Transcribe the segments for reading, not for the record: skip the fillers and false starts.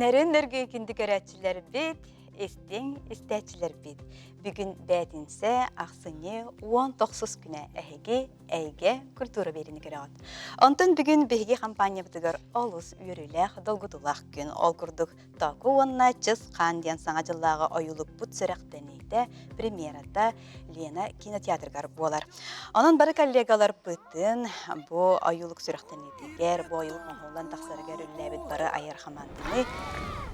Нөрүн нөргүй күндү көрөөччүлэрбит, истиҥ истээччилэрбит. Бүгүн бээтинсэ, ахсынньы 19 күнэ эһиги эйгэ культура биэрини көрөҕүт. Онтон бүгүн биһиги хампаанньабытыгар олус үөрүүлээх, долгутуулаах күн. Ол курдук Току уонна Чыс Хаан диэн саҥа дьыллааҕы ойуулукпут сүрэхтэниитэ, премьерата Лена кинотеатрыгар буолар. Онон бары коллегаларбытын бу ойуулук сүрэхтэниитигэр, бу ойуулук оҥоһуллан тахсарыгар үлэлээбит бары айар хамаанданы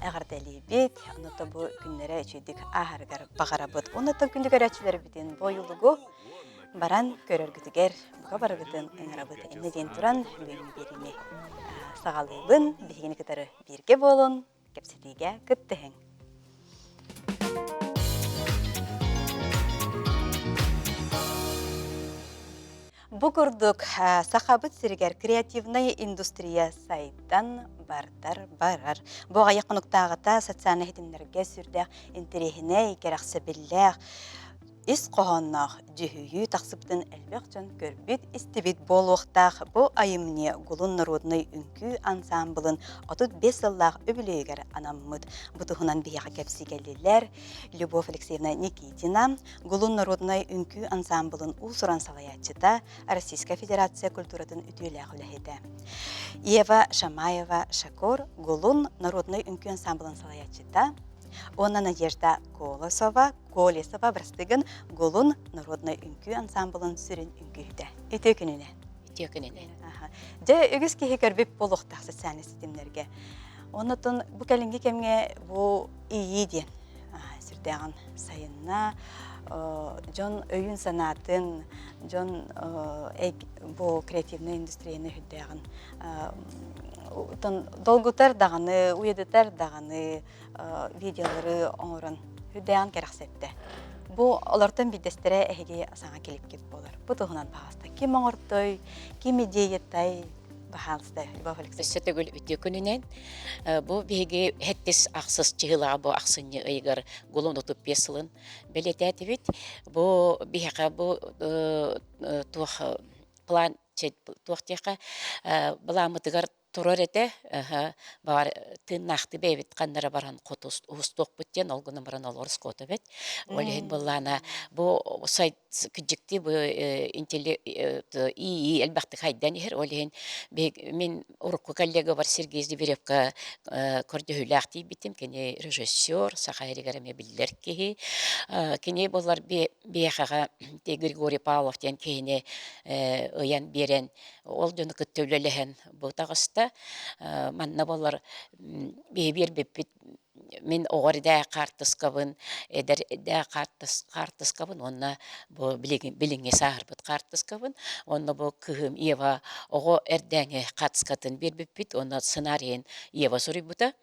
эҕэрдэлиибит. Онуота бу күннэрэ үчүгүйдүк ааһарыгар баҕарабыт. Онуоттан күндү көрөөччүлэрбитин бу ойуулугу баран көрөргүтүгэр бука барыгытын ыҥырабыт. Иннэ диэн туран бүгүн биэриини саҕалыыбын. Биһигини кытары бииргэ буолун, кэпсэтиигэ кыттыһыҥ. Бу курдук Сахабыт сиригэр креативнай индустрия сайдан бардар барар. Бу аҕыйах хонуктааҕыта социальнай ситимнэргэ сүрдээх интэриэһинэй, кэрэхсэбиллээх ис хоһоонноох дьүһүйүү тахсыбытын элбэх дьон көрбүт, истибит буолуохтаах. Бу айымньы Гулун норуодунай үҥкүү ансаамбылын 35 сыллаах үбүлүөйүгэр анаммыт. Бу туһунан биһиэхэ кэпсии кэллилэр Любовь Алексеевна Никитина, Гулун норуодунай үҥкүү ансаамбылын уус-уран салайааччыта, Российскай Федерация культуратын үтүөлээх үлэһитэ. Ева Шамаева Шакор Гулун норуодунай үҥкүү ансаамбылын салайааччыта, уонна Надежда Колосова Колесова бырастыгын Гулун народнай үҥкүү ансамблын сүрүн үҥкүүһүтэ. Үтүө күнүнэ. Үтүө күнүнэ. Дьэ, үгүс киһи көрбүт буолуохтаах социальнай ситимнэргэ. Оннотон бу кэлиҥҥи кэмҥэ бу ИИ диэн сүрдээҕин сайынна дьон өйүн-санаатын, дьон бу креативнай индустрияны үрдээҕин долгутар даҕаны, уйадытар даҕаны видеолары оҥорон үрдээҕин кэрэхсэттэ. Бу олортон биирдэстэрэ эһиги саҥа клипкит буолар. Бу туһунан баһаалыста ким оҥортой, ким идеятай, баһаалыста Любовь Алексеевна. Өссө төгүл үтүө күнүнэн. Бу биһиги хэттис ахсыс чыһылаҕа бу ахсынньы ыйыгар Гулун 35 сылын бэлиэтээтибит. Бу биһиэхэ бу туох план туох диэхэ былааммытыгар турар этэ. Баҕар тыыннаахтыы бэйэбит ханна эрэ баран хоту уһустуохпут диэн ол гынан баран олор скота эбит. Ол иһин былаана бу сайт кыдьыктыы бу ИИ элбэхтик хайдан иһэр. Ол иһин мин урукку коллегабар Сергей Зверевка көрдөһүүлээх тиийбитим. Кини режиссер, саха иһигэр эмиэ биллэр киһи. Кини булар биэхэҕэ Григорий Павлов диэн киһини ыйан биэрэн ол дьону кытта үлэлэһэн бу таҕыста. Манна буолар биһи биэрбиппит мин оҕо эрдээх хаартыскабын, эдэр эрдээх хаартыскабын уонна бу билигин билиҥҥи сааһырбыт хаартыскабын уонна бу кыыһым Ева оҕо эрдээҥи хаартыскатын биэрбиппит уонна сценарийын Ева суруйбута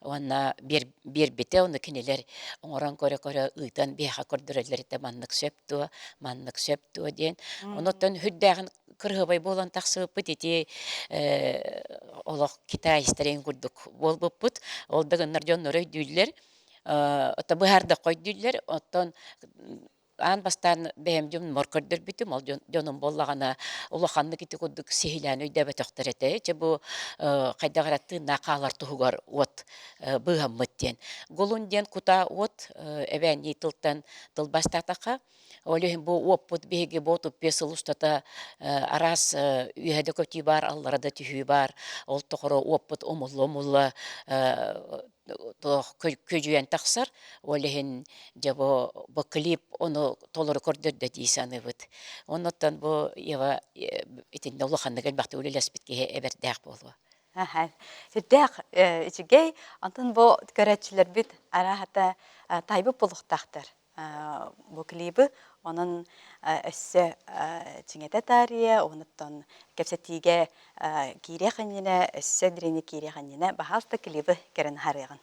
уонна биэрбитэ уонна кинилэр оҥорон көрө-көрө ыытан биһиэхэ көрдөрөллөр этэ маннык сөп дуо, маннык сөп дуо диэн. Онуттан сүрдээҕин кырыһыбай буолан тахсыбыппыт ити олох китайстарын курдук буолбуппут. Ол да гыннар дьоннор өйдүүллэр, ото быһаардахха өйдүүллэр, оттон аан бастаан бэйэм дьонуммар көрдөрбүтүм, ол дьонум буоллаҕына улаханнык ити курдук сиһилээн өйдөөбөтөхтөр этэ. Чэ бу хайдах эрэ тыыннаах хаалар туһугар уот быыһаммыт диэн. Гулун диэн кутаа уот эбээннии тылтан тылбаастаатахха, ол иһин бу уоппут биһиги бу 35 сыл устата араас үөһэ да көтүү баар, аллара да түһүү баар. Ол тоҕоро уоппут умулла-умулла туох күөдьүйэн тахсар. Ол иһин дьэ бу, бу клип ону толору көрдөрдө дии саныыбыт. Оннуттан бу Ева итиннэ улаханнык элбэхтик үлэлэспит киһи эбэрдээх буолуо. Сүрдээх үчүгэй. Онтон бу көрөөччүлэрбит арааһата таайбыт буолуохтаахтар бу клибы. Онон өссө чиҥэтэ таарыйа, онуттан кэпсэтиигэ киириэх иннинэ, өссө дириҥник киириэх иннинэ, баһаалта клибы көрөн аһарыаҕын.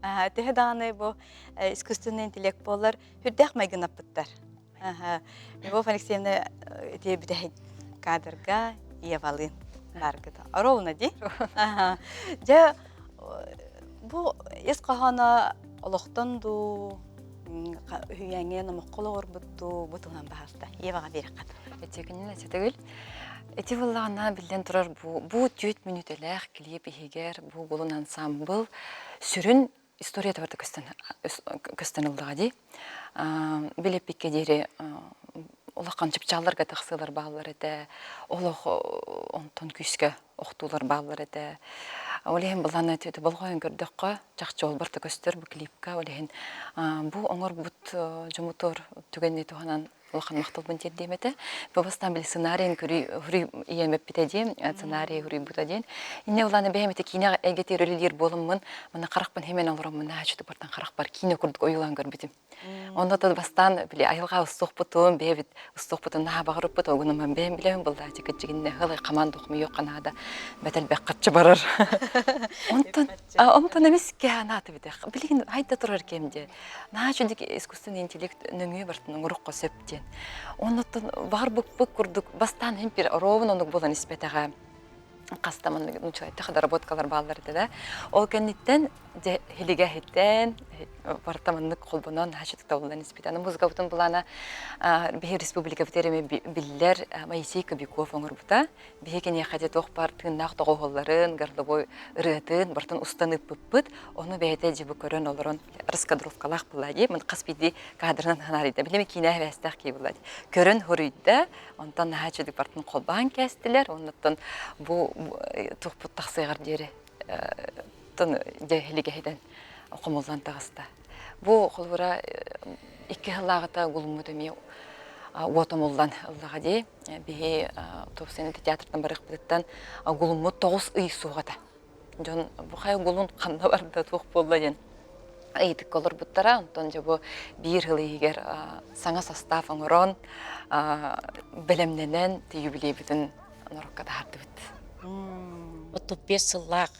Төһө даҕаны бу искусственный интеллект буоллар, үрдээх майгынаппыттар. Любовь Алексеевна ити бүтэһик кадрга Евалыын бааргыта. Ровно ди. Дьэ, бу ис хоһооно олохтон дуу, үһүйээҥҥэ номоххо олоҕурбут дуу, бу туһунан баһаалта. Еваҕа биэрэххит. Этиэкинин этитэгил. Ити буоллаҕына биллэн турар бу бу түөрт мүнүүтэлээх клип иһигэр бу Гулун ансамбыл сүрүн историята барыта көстөн көстөн ыллаҕа дии. Билэппиккэ диэри улахан чыпчаалларга тахсыылар бааллар этэ. Олох онтон күүскэ охтуулар бааллар этэ. Ол иһин былаан этэ болҕойон көрдөххө, чахчы ол барыта көстөр бу клипка. Ол иһин бу оҥорбут дьоммутугар түгэни туһанан улахан махталбын тиэрдиэм этэ. Бу бастаан били сценарийын көрүй ийэм эппитэ диэн, сценарий хуруйбута диэн. Инне улаана бэйэм ити киинэ эйгэтигэр үлэлиир буоламмын, мана харахпын химэн олороммун наачы бартан харахпар киинэ курдук ойуулаан көрбүтүм. Онно то бастаан били айылҕа устуохпутун, бэйэбит устуохпутун наһаа баҕарыппыт, огунуман бэйэм билэбин буллаачы кытчыгинне хылай хамаан дохмуйуох ханаада бэтэлбэх хаччы барар. Онтон онтон эмискэ анааты битэх. Билигин хайда турар кэм диэн. Наһаа үчүгэй искусственный интеллект нөҥүө бартын оҥоруохха сөп диэн. Оннуттан баҕарбыппыт курдук бастаан иһин бир ровно оннук буолан испэтэҕэ. Хаста маннык нучалайтах доработкалар бааллар этэ да. Ол кэнниттэн дьэ хилигэ иһиттэн барыта маннык холбонон наһаа үчүгэй табыллан испитэ. Аны музыкабытын былаана биһи республикабыт эми биллэр Моисей Кобяков оҥорбута. Биһи киниэхэ дьэ туох баар тыыннаах доҕуһуолларын, горловой ырыатын барытын устан ыыппыппыт. Ону бэйэтэ дьэ бу көрөн олорон раскадровкалаах буолла дии. Мин хас биирдии кадрынан ханаарыйда. Билим киинэ эбээстээх киһи буолла дии. Көрөн хоруйда, онтон наһаа үчүгэй барытын холбоон кээстилэр. Оннуттан бу туохпут тахсыаҕар диэри тон дьэ иһилигэһитэн хомуллан таҕыста. Бу холобура икки сыллааҕыта гулуммут эмиэ уот омуллан ыллаҕа дии. Биһи тупсайын театртан барыахпытыттан гулуммут 9 ый суох этэ. Дьон бу хайа гулун ханна барда туох буолла диэн ыйытыкка олорбуттара. Онтон дьэ бу биир сыл иһигэр саҥа состав оҥорон бэлэмнэнэн юбилейбытын норуокка таһаардыбыт. 35 сыллаах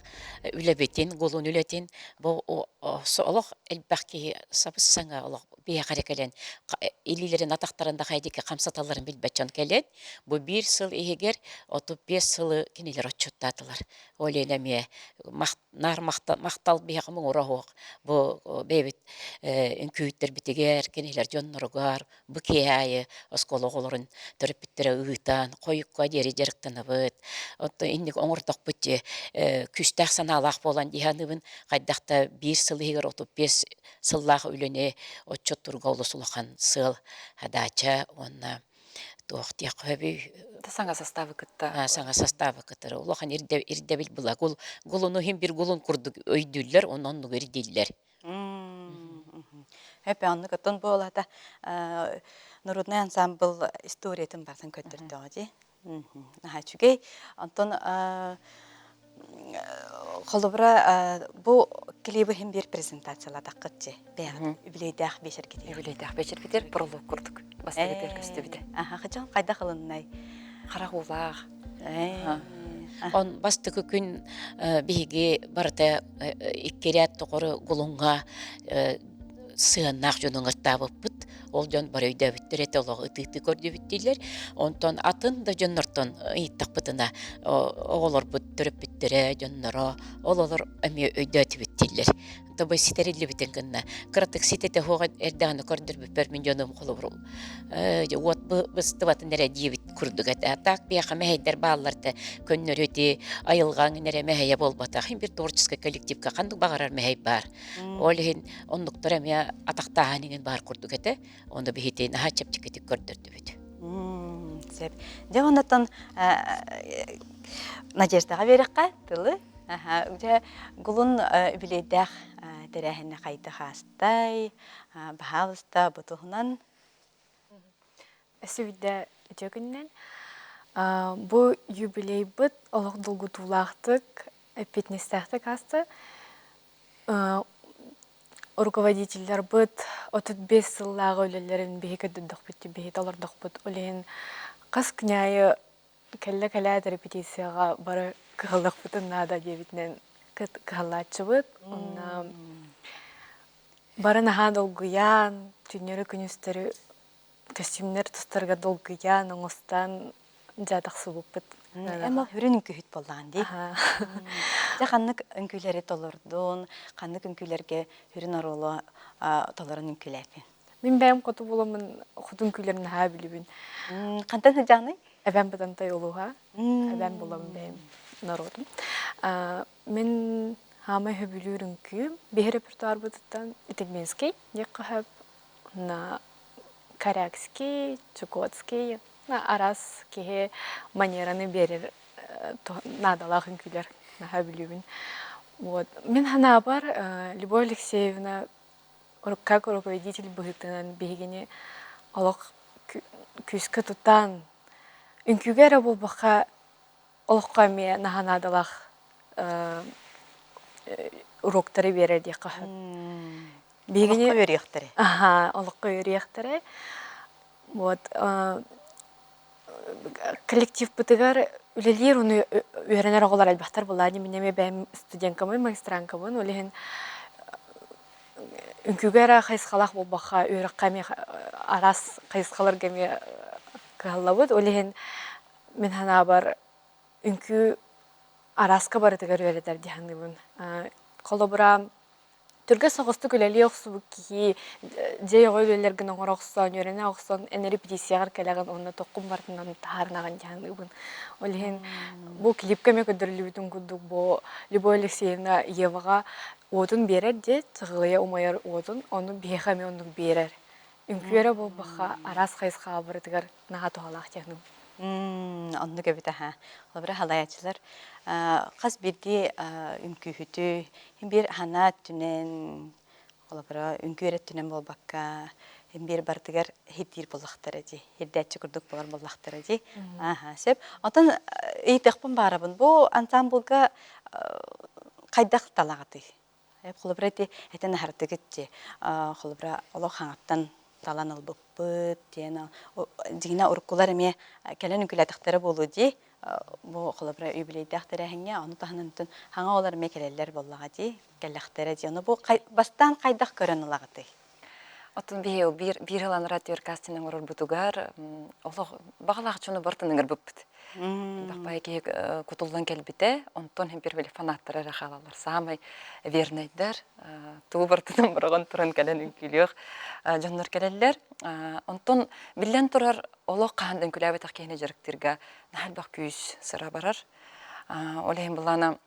үлэбитин, гулун үлэтин бу олох элбэх киһи сабыс-саҥа олох биһиэхэ эрэ кэлэн илиилэрин атахтарын да хайдыка хамсаталларын билбэт дьон кэлэн бу биир сыл иһигэр 35 сылы кинилэр отчуттаатылар. Ол иһин эмиэ наар махтал биһиэхэ муҥура суох. Бу бэйэбит үҥкүүттэрбитигэр, кинилэр дьонноругар бу киэһэ аайы оскуола оҕолорун төрөппүттэрэ ыытан, хойукка диэри дьарыктанабыт. Оттон инник оҥордохпут дии күүстээх санаалаах буолан дии саныыбын. Хайдах да биир сыл иһигэр 35 сыллаах үлэни отчуттуурга олус улахан сыал, задача уонна туох диэххэ сөбүй? Саҥа составы кытта. Саҥа составы кытары улахан ирдэбил была. Гулуну иһин бир гулун курдук өйдүүллэр, онон оннук ирдииллэр. Эпэ оннук оттон буолата народный ансамбл историятын барытын көрдөрдөҕө дии. Наһаа үчүгэй. Онтон холобура бу клибы иһин биир презентациялаатаххыт дии. Бэйэҕит үбүлүөйдээх биэчэргитигэр. Үбүлүөйдээх биэчэрбитигэр пролог курдук бастакытыгар көстүбүтэ. Аха, хачан хайдах ылыннай? Харах уулаах. Он бастакы күн биһиги барыта икки ряд тоҕору гулуҥҥа сыһыаннаах дьону ыҥыртаабыппыт. Ол дьон бары өйдөөбүттэр этэ, олоҕу ытыытыы көрдүбүт дииллэр. Онтон атын да дьоннортон ыйыттахпытына, оҕолорбут төрөппүттэрэ, дьонноро, ол олор эмиэ өйдөөтүбүт дииллэр. Тобой ситэриллибитин гынна. Кыратык ситэтэ суох эрдэҕинэ көрдөрбүппэр мин дьонум холобур уот быстыбатын эрэ диэбит курдук этэ. А так биэхэ мэһэйдэр бааллар да көннөрү ити айылҕаҥ эрэ мэһэйэ буолбатах. Иһин бир творческай коллективка ханнык баҕарар мэһэй баар. Ол иһин оннуктар эмиэ атахтааһын иҥин баар курдук этэ. Ону биһити наһаа чэпчэкитик көрдөрдүбүт. Сөп. Дьэ оннуттан Надеждаҕа биэрэххэ тылы. Дьэ Гулун үбүлүөйдээх тэрээһинэ хайдах аастай, баһаалыста бу туһунан Өссө биирдэ үтүө күнүнэн. Бу юбилейбыт олох долгутуулаахтык, эппиэтинэстээхтик ааста. Руководителларбыт 35 сыллааҕы үлэлэрин биһи көрдөрдөхпүт, биһи толордохпут. Ол иһин хас күн аайы кэллэ кэлээт репетицияҕа бары кыһаллыахпытын наада диэбитинэн кыһаллааччыбыт. Онно Бары наһаа долгуйан, түүннэри-күнүстэри көстүүмнэр тустарга долгуйан, оҥостон дьэ тахсыбыппыт. Эн ол хүрүн үҥкүүһүт буоллаҕын дии. Дьэ ханнык үҥкүүлэри толордун, ханнык үҥкүүлэргэ хүрүн оруолу толорон үҥкүүлээтин? Мин бэйэм хоту буоламмын хоту үҥкүүлэрин наһаа билибин. Хантан сылдьаҕыный? Эбэм Бытантай улууһа. Эбэм буолабын бэйэм норуотум. Мин хаамай сөбүлүүр үҥкүүм биһи репертуарбытыттан Итигминский диэххэ сөп на корякский, чукотский араас киһи манераны биэрэр наадалаах үҥкүүлэр наһаа сөбүлүүбүн. Вот. Мин санаабар Любовь Алексеевна как руководитель быһыытынан биһигини олох күүскэ тутан үҥкүүгэ эрэ буолбакка олоххо эмиэ наһаа наадалаах уруоктары биэрэр диэххэ сөп. Биһигини олоххо үөрүйэхтэрэ. Аха, олоххо үөрүйэхтэрэ. Вот коллективпытыгар үлэлиир уну үөрэнэр оҕолор элбэхтэр буоллаҕа мин эмиэ бэйэм студенткабын, магистранткабын, ол иһин үҥкүүгэ эрэ хайысхалаах буолбакка, үөрэххэ эмиэ араас хайысхаларга эмиэ кыһаллабыт. Ол иһин мин санаабар үҥкүү арааска барытыгар үөрэтэр дии саныыбын. Холобура, түргэн соҕустук үлэлии охсубут киһи дьиэ оҕо үлэлэргин оҥоро охсон, үөрэнэ охсон, эн репетицияҕар кэлэҕин уонна тоххун барытынан таһаарынаҕын дии саныыбын. Ол иһин бу клипкэ эмиэ көрдөрүллүбүтүн курдук бу Любовь Алексеевна Еваҕа уотун биэрэр диэт, чаҕылыйа умайар уотун, ону биһиэхэ эмиэ оннук биэрэр. Үҥкүү эрэ буолбакка, араас хайысхаҕа барытыгар наһаа туһалаах диэн Оннук эбит аһа. Холобура, халайааччылар хас биирдии үҥкүүһүтү биир ханаа өттүнэн, холобура, үҥкүү эрэ өттүнэн буолбакка, биир барытыгар хирдиир буоллахтара дии, хирдээччи курдук буолар буоллахтара дии. Аха, сөп. Оттон ыйытыахпын баарабын, бу ансаамбылга хайдах талаҕытый? Холобура, ити этэн аһардыгыт дии. Холобура, олох хаҥаттан талан ылбыппыт диэн дьиҥинэ уруккулар эмиэ кэлэн үҥкүүлээтэхтэрэ буолуо дии. Бу холобура юбилейдаах тэрээһиҥҥэ ону таһынан хаҥа оҕолор эмиэ кэлэллэр буоллаҕа дии, кэллэхтэрэ дии. Ону бу бастаан хайдах көрөн ылаҕытый? Оттон биһиги биир биир ылан радио кастинг оҥорорбутугар олох баҕалаах дьону барытын ыҥырбыппыт. Элбэх киһи кутуллан кэлбитэ, онтон иһин били фанаттара эрэ хаалаллар. Саамай вернайдар, тугу барытын быраҕан туран кэлэн үҥкүүлүөх дьоннор кэлэллэр. Онтон биллэн турар, олох хаһан да үҥкүүлээбэтэх киһини дьарыктыырга наһаа элбэх күүс сыра барар. Ол иһин былаана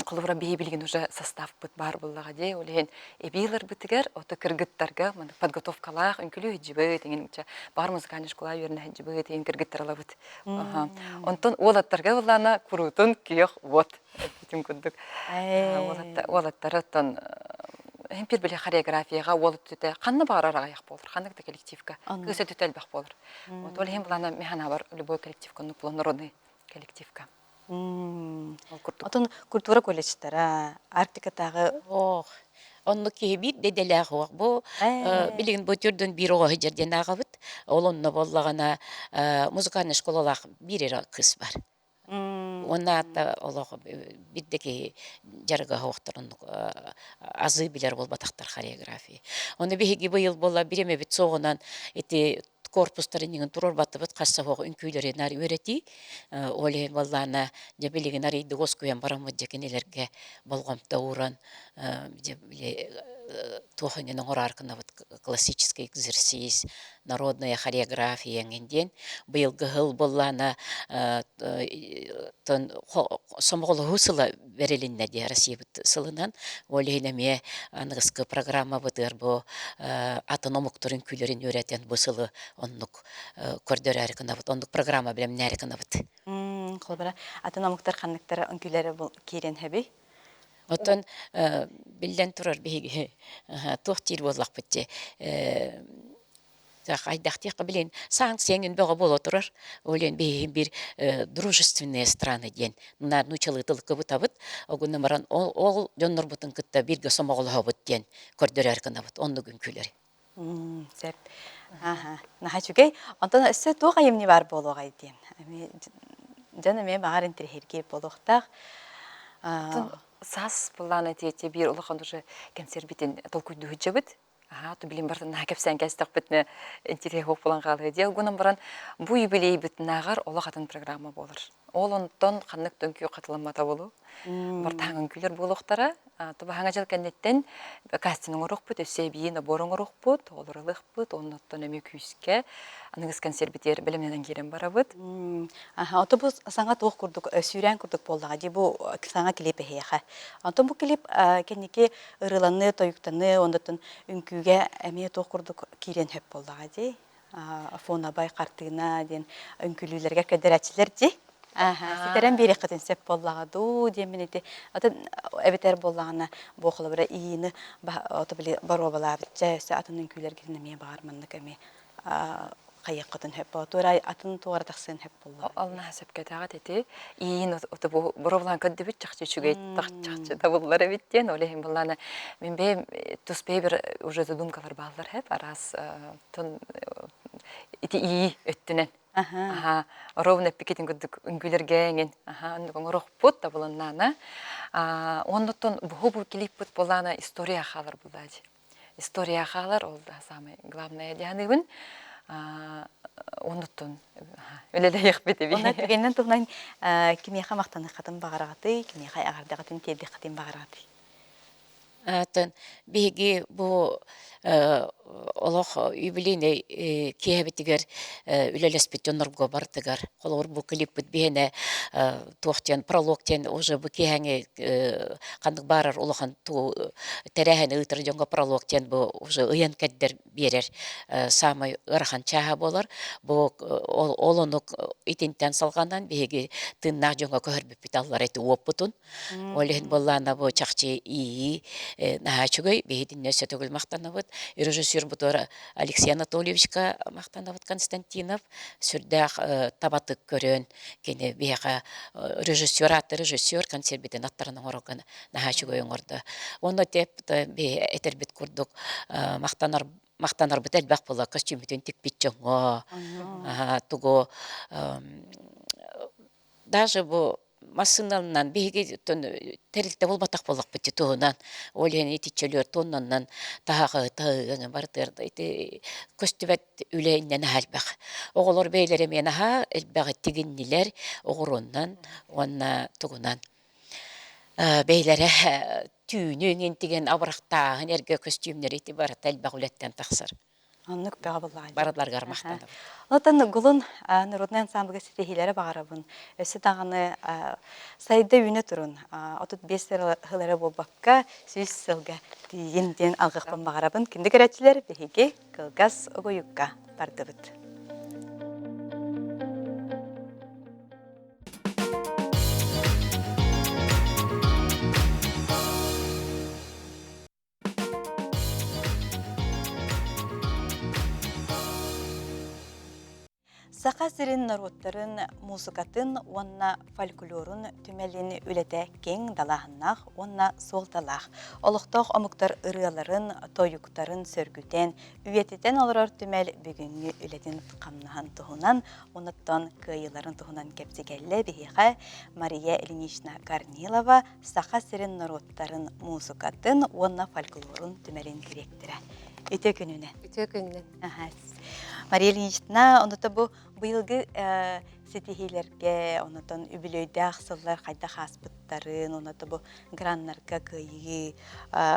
холобура биһи билигин уже составпыт баар буоллаҕа дии ол иһин эбии ыларбытыгар ото кыргыттарга подготовкалаах үҥкүлүү сылдьыбыт иҥин баар музыкальный школа үөрэнэ сылдьыбыт иҥин кыргыттар ылабыт онтон уолаттарга буоллаана куруутун күөх уот эппитим курдук уолаттары оттон химпир били хореографияҕа уол өттүтэ ханна баҕарар аҕыйах буолар ханнык да коллективка кыыс өттүтэ элбэх буолар вот ол иһин былаана механабар любой коллективка оннук буолан народный коллективка Ол курдук. Отон культура колледжтара, Арктикатааҕы Ох, оннук киһи биир да идэлээх уох. Бу билигин бу түрдүн биир оҕо сылдьар диэн ааҕабыт. Ол онно буоллаҕына музыкальнай школалаах биир эрэ кыыс бар. Уонна аата олох биир да киһи дьарыга суохтар оннук азыы билэр буолбатахтар хореография. Ону биһиги быйыл буолла бириэмэбит суоҕунан ити корпустарын иҥин туруорбаттыбыт хас соһуох үҥкүүлэри наар үөрэтии ол иһин буоллаана дьэ билигин арыйдык уоскуйан бараммыт дьэ кинилэргэ болҕомто ууран дьэ били туох иҥин оҥороору гынабыт классический экзерсис народная хореография эҥин диэн быйылгы сыл буоллаана сомоҕолоһуу сыла бэрилиннэ дии Россиябыт сылынан. Ол иһин эмиэ аныгыскы программабытыгар бу атын омуктар үҥкүүлэрин үөрэтэн бу сылы оннук көрдөрөөрү гынабыт, оннук программа бэлэмнээри гынабыт. Холобура, атын омуктар ханныктара үҥкүүлэрэ киирэн хэбий? Оттон биллэн турар биһиги туох диир буоллахпыт дии хайдахтыахха билин санкция эҥин бөҕө буола турар. Ол иһин биһиги биир дружественные страны диэн нуучалыы тылы кыбытабыт. Огунна баран ол, ол дьоннорбутун кытта бииргэ сомоҕолоһобут диэн көрдөрөр гынабыт оннук үҥкүүлэри. Сөп. Аха, наһаа үчүгэй. Онтон өссө туох айымньы баар буолуоҕай диэн. Дьон эмиэ баҕар интэриэһиргиир буолуохтаах. саас былаана тиэти биир улахан уже кэнсиэрбитин толкуйдуу сылдьабыт. Аһаа, то билин барытын наһаа кэпсээн кэстэхпитинэ интэриэһи суох буолан хаалыа дии. Гынан баран бу юбилейбытынааҕар олох атын программа буолар. Ол онтон ханнык да үҥкүү хатыламмата буолуо. Бартаһаҥ үҥкүүлэр буолуохтара. Тубаһаҥа дьыл кэнниттэн кастинг оҥоруохпут, өссө эбии набор оҥоруохпут, оҕолор ылыахпыт, оннуттан эмиэ күүскэ аныгыс консервитиэр бэлэмнэнэн киирэн барабыт. Аха, ото бу саҥа туох курдук сүүрээн курдук буоллаҕа дии бу саҥа клип эһиэхэ. Онтон бу клип кэнники ырыаланыы, тойуктаныы, оннуттан үҥкүүгэ эмиэ туох курдук киириэн сөп буоллаҕа дии. Фонабай хартыына диэн үҥкүүлүүлэргэ көрдөрөөччүлэр дии. Ситэрэн биэриэххитин сөп буоллаҕа дуу диэммин ити атын эбэтэр буоллаҕына бу холобура иини ото били боруобалаабычча өссө атын үҥкүүлэргитин эмиэ баҕар маннык эмиэ хайыаххытын сөп буолла атын туора тахсыан сөп буолла Ол наһаа сөпкө этэҕит ити. Иин ото бу боруобалаан көрдүбүт чахчы үчүгэй чахчы табыллар эбит диэн. Ол иһин былаана мин бэйэм тус бэйэбэр уже задумкалар бааллар хэп араас тон ити ии өттүнэн Аха, ровно эппикитин курдук үҥкүүлэргэ эҥин аха оннук оҥоруохпут табылыннаана. Оннуттан буһу бу клиппыт буолаана история хаалар буллаачы. История хаалар ол да самое главное дианыыбын. Оннуттан үлэлэһиэхпит эби. Онно түгэнинэн туһунан кимиэхэ махтаныаххытын баҕараҕытый, кимиэхэ эҕэрдэҕитин тиэрдиэххитин баҕараҕытый? Атын биһиги бу олох юбилейнай киэһэбитигэр үлэлэспит дьоннорго барытыгар холобур бу клиппыт биһиэнэ туох диэн пролог диэн уже бу киэһэҥи ханнык баарар улахан тэрээһини ыытар дьоҥҥо пролог диэн бу уже ыйан кэрдэр биэрэр саамай ыарахан чааһа буолар. Бу ол онук итинтэн салҕанан биһиги тыыннаах дьоҥҥо көһөрбүппүт аллара ити уоппутун. Ол иһин буоллаана бу чахчы иии наһаа үчүгэй. Биһитиннэ өссө төгүл махтанабыт. Режиссербутугар Алексей Анатольевичка махтанабыт Константинов. Сүрдээх табатык көрөн кини биһиэхэ режиссер аатта режиссер концербитин аттаран оҥорорго наһаа үчүгэй оҥордо. Уонна этэрбит курдук махтанар махтанарбыт элбэх буолла костюммутун тикпит дьоҥҥо тугу даже бу массыыналынан биһиги тэрилтэ буолбатах буоллахпыт дии туһунан ол иһин итиччэ тоннаннан таһаҕы таһыыгы барытыгар ити көстүбэт үлэ иннэ наһаа элбэх оҕолор бэйэлэрэ эмиэ наһаа элбэҕи тигиннилэр оҕуруоннан уонна тугунан бэйэлэрэ түүнү иҥин тигэн абырахтааһын эргэ көстүүмнэри ити барыта элбэх үлэттэн тахсар. Оннук бөҕө буоллаҕа. Барыларыгар махтанабын. Оттон Гулун народнай ансамблга ситиһиилэри баҕарабын. Өссө даҕаны сайда үүнэ турун. 35 сыл эрэ буолбакка, 100 сылга тиийин диэн алгыахпын баҕарабын. Күндү көрөөччүлэр, биһиги кылгас угуйукка бардыбыт. Саха сирин норуоттарын муусукатын уонна фольклорун түмэлин үлэтэ киэҥ далааһыннаах уонна суолталаах. Олохтоох омуктар ырыаларын, тойуктарын сөргүтэн, үйэтитэн олорор түмэл бүгүҥҥү үлэтин хамнаһын туһунан, онуттан кыайыыларын туһунан кэпсикэллэ биһиэхэ Мария Ильинична Корнилова, Саха сирин норуоттарын муусукатын уонна фольклорун түмэлин дириэктэрэ. Үтүө күнүнэн. Үтүө күнүнэн. Мария Ильинична, онута бу быйылгы ситиһиилэргэ, онотон үбүлүөйдээх сыллар хайдах ааспыттарын, оното бу граннарга кыайыы,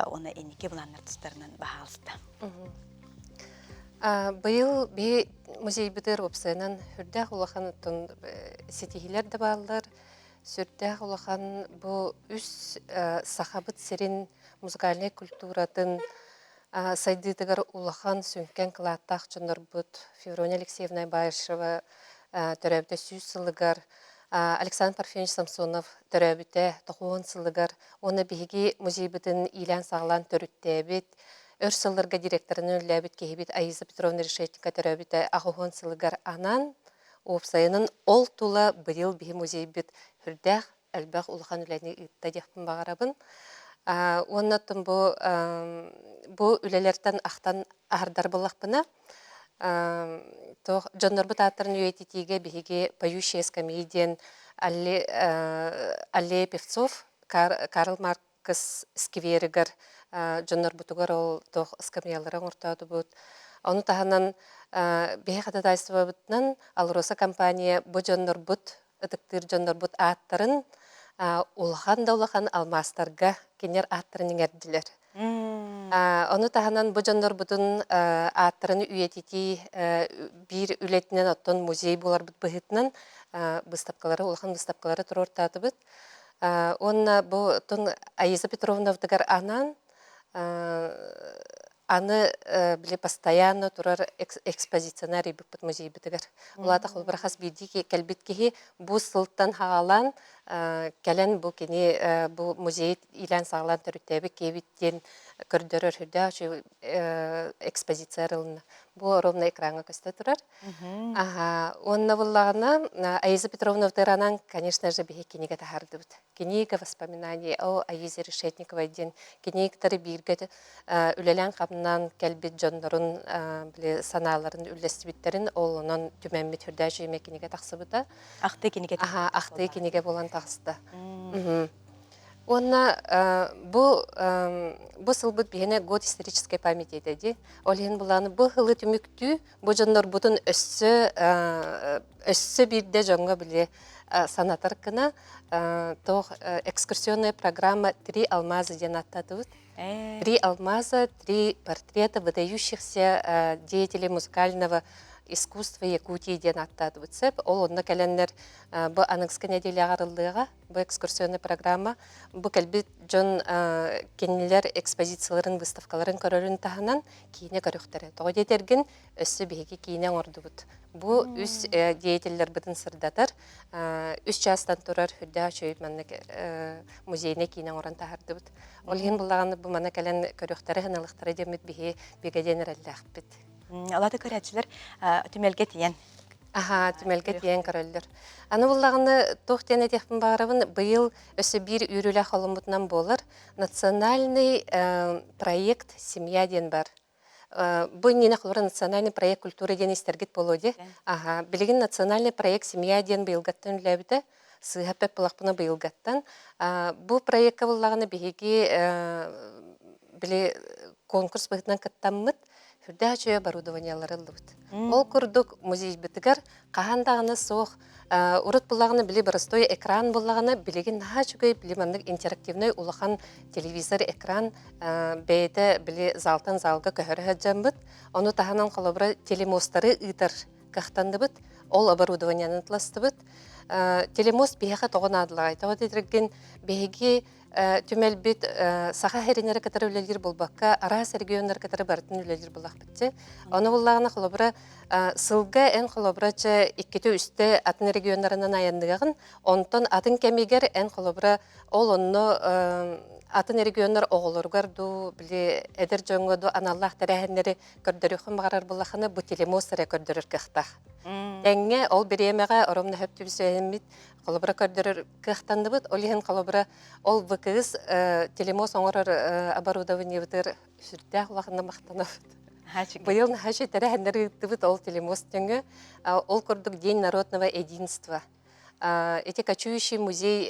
уонна инники былааннар тустарынан баһаалыста. Быйыл биһи музейбытыгар уопсайынан үрдээх улахан оттон ситиһиилэр да бааллар, Сүрдээх улахан бу үс Сахабыт сирин музыкальнай культуратын сайдыытыгар улахан сүҥкэн кылааттаах дьоннорбут Феврония Алексеевна Баишева төрөөбүтэ 100 сылыгар, Александр Парфенович Самсонов төрөөбүтэ 90 сылыгар уонна биһиги музейбытын иилээн-саҕалаан төрүттээбит, өр сылларга директорынан үлэлээбит киһибит Аиза Петровна Решетникова төрөөбүтэ 80 сылыгар анаан Уопсайынан, ол тула быйыл биһи музейбыт сүрдээх элбэх улахан үлэни ыытта диэхпин баҕарабын. Уонна оттон бу бу үлэлэртэн ахтан аһардар буоллахпына, туох дьоннорбут ааттарын үйэтитиигэ биһиги «Поющие скамьи» диэн аллея певцов. Карл Маркс скверигэр дьоннорбутугар ол туох ыскамыйалары оҥортоотубут. Ону таһынан биһи ходатайствобытынан Алроса компания бу дьоннорбут, ытыктыыр дьоннорбут ааттарын улахан да улахан алмаастарга кинилэр ааттарын иҥэрдилэр. Ону таһынан бу дьоннорбутун ааттарын үйэтитии биир үлэтинэн оттон музей буоларбыт быһыытынан быыстапкалары, улахан быыстапкалары туруортаатыбыт. Уонна бу тун Аиза Петровнабытыгар анаан аны били постоянно турар экспозицияны арыйбыппыт музейбытыгар. Улаата холобура хас биирдии кэлбит киһи бу сылтан хаалан кэлэн бу кини бу музей иилээн-саҕалаан төрүттээбит киэбит диэн көрдөрөр сүрдээх үчүгэй экспозиция арылынна. Бу ровно экраҥҥа көстө турар. Аха, уонна буллаҕына Аиза Петровна Вторанан, конечно же, биһи кинигэ таһаардыбыт. Книга воспоминаний о Аизе Решетниковой диэн кинигэктары бииргэ үлэлээн-хамнаан кэлбит дьоннорун били санааларын үллэстибиттэрин ол онон түмэммит сүрдээх үчүгэй кинигэ тахсыбыта. Ахтыы кинигэ. Аха, ахтыы кинигэ буолан таҕыста. Уонна бу бу сылбыт биһиэнэ год исторической памяти этэ дии. Ол иһин булааны бу сылы түмүктүү бу дьоннорбутун өссө өссө биирдэ дьоҥҥо били санатар гына туох экскурсионная программа «Три алмаза» диэн ааттаатыбыт. «Три алмаза, три портрета выдающихся деятелей музыкального искусства Якутии» диэн ааттаатыбыт сөп. Ол онно кэлэннэр бу аныгыскы нэдиэлэҕэ арыллыаҕа. Бу экскурсионная программа бу кэлбит дьон кинилэр экспозицияларын, выставкаларын көрөрүн таһынан киинэ көрүөхтэрэ. Тоҕо диэтэргин, өссө биһиги киинэ оҥордубут. Бу үс деятеллэрбитин сырдатар, үс чаастан турар үрдээх үчүгэй маннык музейнай киинэ оҥорон таһаардыбыт. Ол иһин буллаҕына бу мана кэлэн көрүөхтэрэ, сыналыхтара диэммит биһи бигэ диэн эрэллээхпит. Алата көрөөччүлэр түмэлгэ тиийэн Аһаа, түмэлгэ тиийэн көрөллөр. Аны буллаҕына туох диэн этиэхпин баҕарабын, быйыл өссө биир үөрүүлээх холоммутунан буолар. Национальный проект «Семья» диэн бар. Бу иннинэ холобура национальный проект культура диэн истэргит буолуо дии. Аһаа, билигин национальный проект «Семья» диэн быйылгаттан үлэлээбитэ. Сыыһа эппэт буоллахпына быйылгаттан. Бу проекка буллаҕына биһиги били конкурс быһыытынан кыттаммыт сүрдээх үчүгэй оборудованиелары ыллыбыт. Ол курдук музейбытыгар хаһан даҕаны суох урут буллаҕына били боростуой экран буллаҕына билигин наһаа үчүгэй били маннык интерактивнай улахан телевизор экран бэйэтэ били залтан залга көһөрө сылдьаммыт. Ону таһынан холобура телемостары ыытар кыахтанныбыт. Ол оборудованиены ыластыбыт. Телемост биһиэхэ тоҕо наадалаҕай? Тоҕо диэтэргин биһиги түмэлбит саха сириннэри кытары үлэлиир буолбакка, араас регионнары кытары барытын үлэлиир буоллахпыт. Ону буллаҕына холобура сылга эн холобура чэ иккитэ-үстэ атын регионнарынан айанныаҕын, онтон атын кэмигэр эн холобура ол онно атын регионнар оҕолоругар дуу, били эдэр дьоҥҥо дуу аналлаах тэрээһиннэри көрдөрүөххүн баҕарар буоллаххына, бу телемост эрэ көрдөрөр кыахтаах. Тэҥҥэ ол бириэмэҕэ оромно хөп түбүсүһэммит холобура көрдөрөр кыахтанныбыт. Ол иһин холобура ол ВКС телемост оҥорор оборудованиебытыгар сүрдээх улаханна махтанабыт. Быйыл наһаа тэрээһиннэр ыыттыбыт ол телемост төҥө. Ол курдук День народного единства. Эти кочующий музей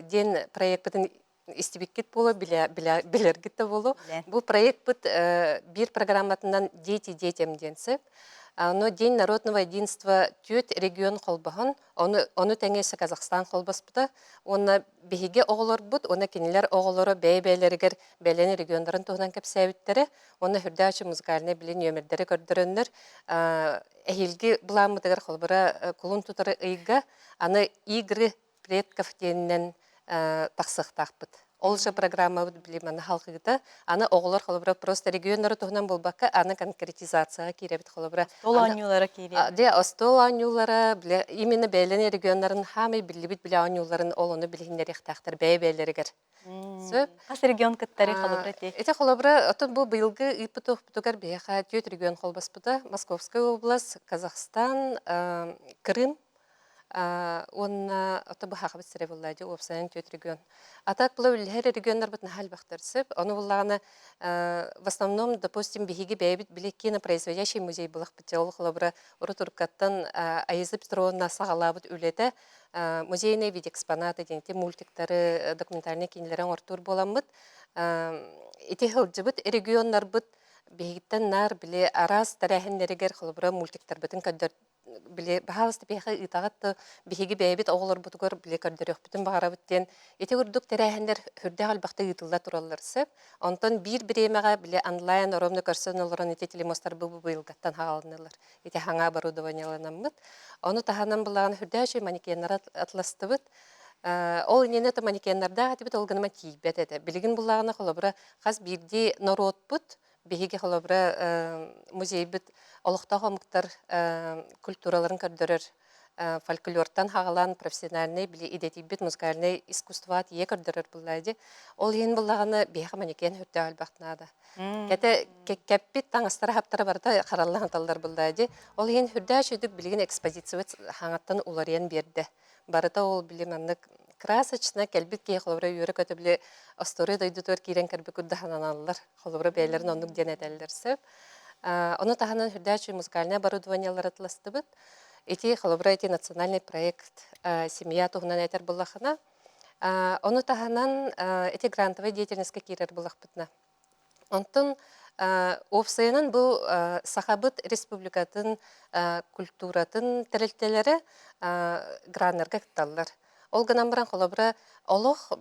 диэн проекпытын истибиккит буолуо, билэргит да буолуо. Бу проекпыт биир программатынан «Дети детям» диэн сөп. Ону День народного единства түөрт регион холбоһон, ону, ону тэҥэ өссө Казахстан холбоспута. Уонна биһиги оҕолорбут уонна кинилэр оҕолоро бэйэ-бэйэлэригэр бэлэн регионнарын туһунан кэпсээбиттэрэ. Уонна сүрдээх музыкальнай били нүөмэрдэри көрдөрөннөр, эһиилги былааммытыгар холобура кулун тутар ыйга аны игры предков диэнинэн тахсыахтаахпыт. Ол же программабыт били маны халҕыыта. Аны оҕолор холобура просто регионнары туһунан буолбакка, аны конкретизацияҕа киирэбит холобура. Остуол оонньуулара киириэ. Дьэ, остуол оонньуулара, бile именно бэйэлэрин регионнарын хаамай биллибит билэ оонньууларын ол ону билиһиннэриэхтээхтэр бэйэ-бэйэлэригэр. Сөп. Хас регион кыттары холобура ти? Ити холобура, оттон бу быйылгы ыыппыт охпутугар биһиэхэ түөрт регион холбоспута. Московская область, Казахстан, Крым. Уонна ото быһаахабыт сирэ буолла дии уопсайынан түөрт регион. А так була үллэһэр регионнарбыт наһаа элбэхтэр сөп. Ону буллаҕына в основном, допустим, биһиги бэйэбит били кинопроизводящий музей булахпыт дьэ ол холобура урут уруккаттан Аиза Петровна саҕалаабыт үлэтэ музейные видеоэкспонаты диэн ити мультиктары, документальнай киинэлэри оҥортуур буоламмыт ити сылдьыбыт регионнарбыт биһигиттэн наар били араас тэрээһиннэригэр холобура мультиктарбытын көрдөр били баһаалыста биһиэхэ ыытаҕыт да биһиги бэйэбит оҕолорбутугар били көрдөрүөхпүтүн баҕарабыт диэн ити курдук тэрээһиннэр сүрдээх элбэхтэ ыытылла тураллар сөп. Онтон биир бириэмэҕэ били онлайн оромно көрсөн олорон ити телемостар бу быйылгаттан хаалыннылар. Ити хаҥа оборудованиеланаммыт. Ону таһынан былаан сүрдээх үчүгэй манекеннары атластыбыт. Ол иннинэ то манекеннардаах этибит, ол гынан тиийбэт этэ. Билигин буллаҕына холобура хас биирдии норуотпут биһиги холобура музейбыт олохтоох омуктар культураларын көрдөрөр фольклортан хаҕалаан профессиональнай били идэтийбит музыкальнай искусствоҕа тиийэ көрдөрөр буллаа дии. Ол иһин буллаҕына биһиэхэ манекен сүрдээх элбэх наада. Кэтэ кэппит таҥастара хаптара барыта харалла ханталлар буллаа дии. Ол иһин сүрдээх үчүгдүк билигин экспозициябыт хаҥаттан уларыйан биэрдэ. Барыта ол били маннык красочно кэлбит киһи холобура үөрэ-көтө били остуоруйа дойдутугар киирэн кэлбит курдук сананаллар. Холобура бэйэлэрин оннук диэн этэллэр сөп. Ону таһынан сүрдээх музыкальнай оборудованиелар атыластыбыт. Ити холобура ити национальный проект семья туһунан этэр буллахына. Ону таһынан ити грантовай деятельностька киирэр буллахпытына. Онтон уопсайынан бу Сахабыт Республикатын культуратын тэрилтэлэрэ граннарга кытталлар. Ол гынан баран холобура олох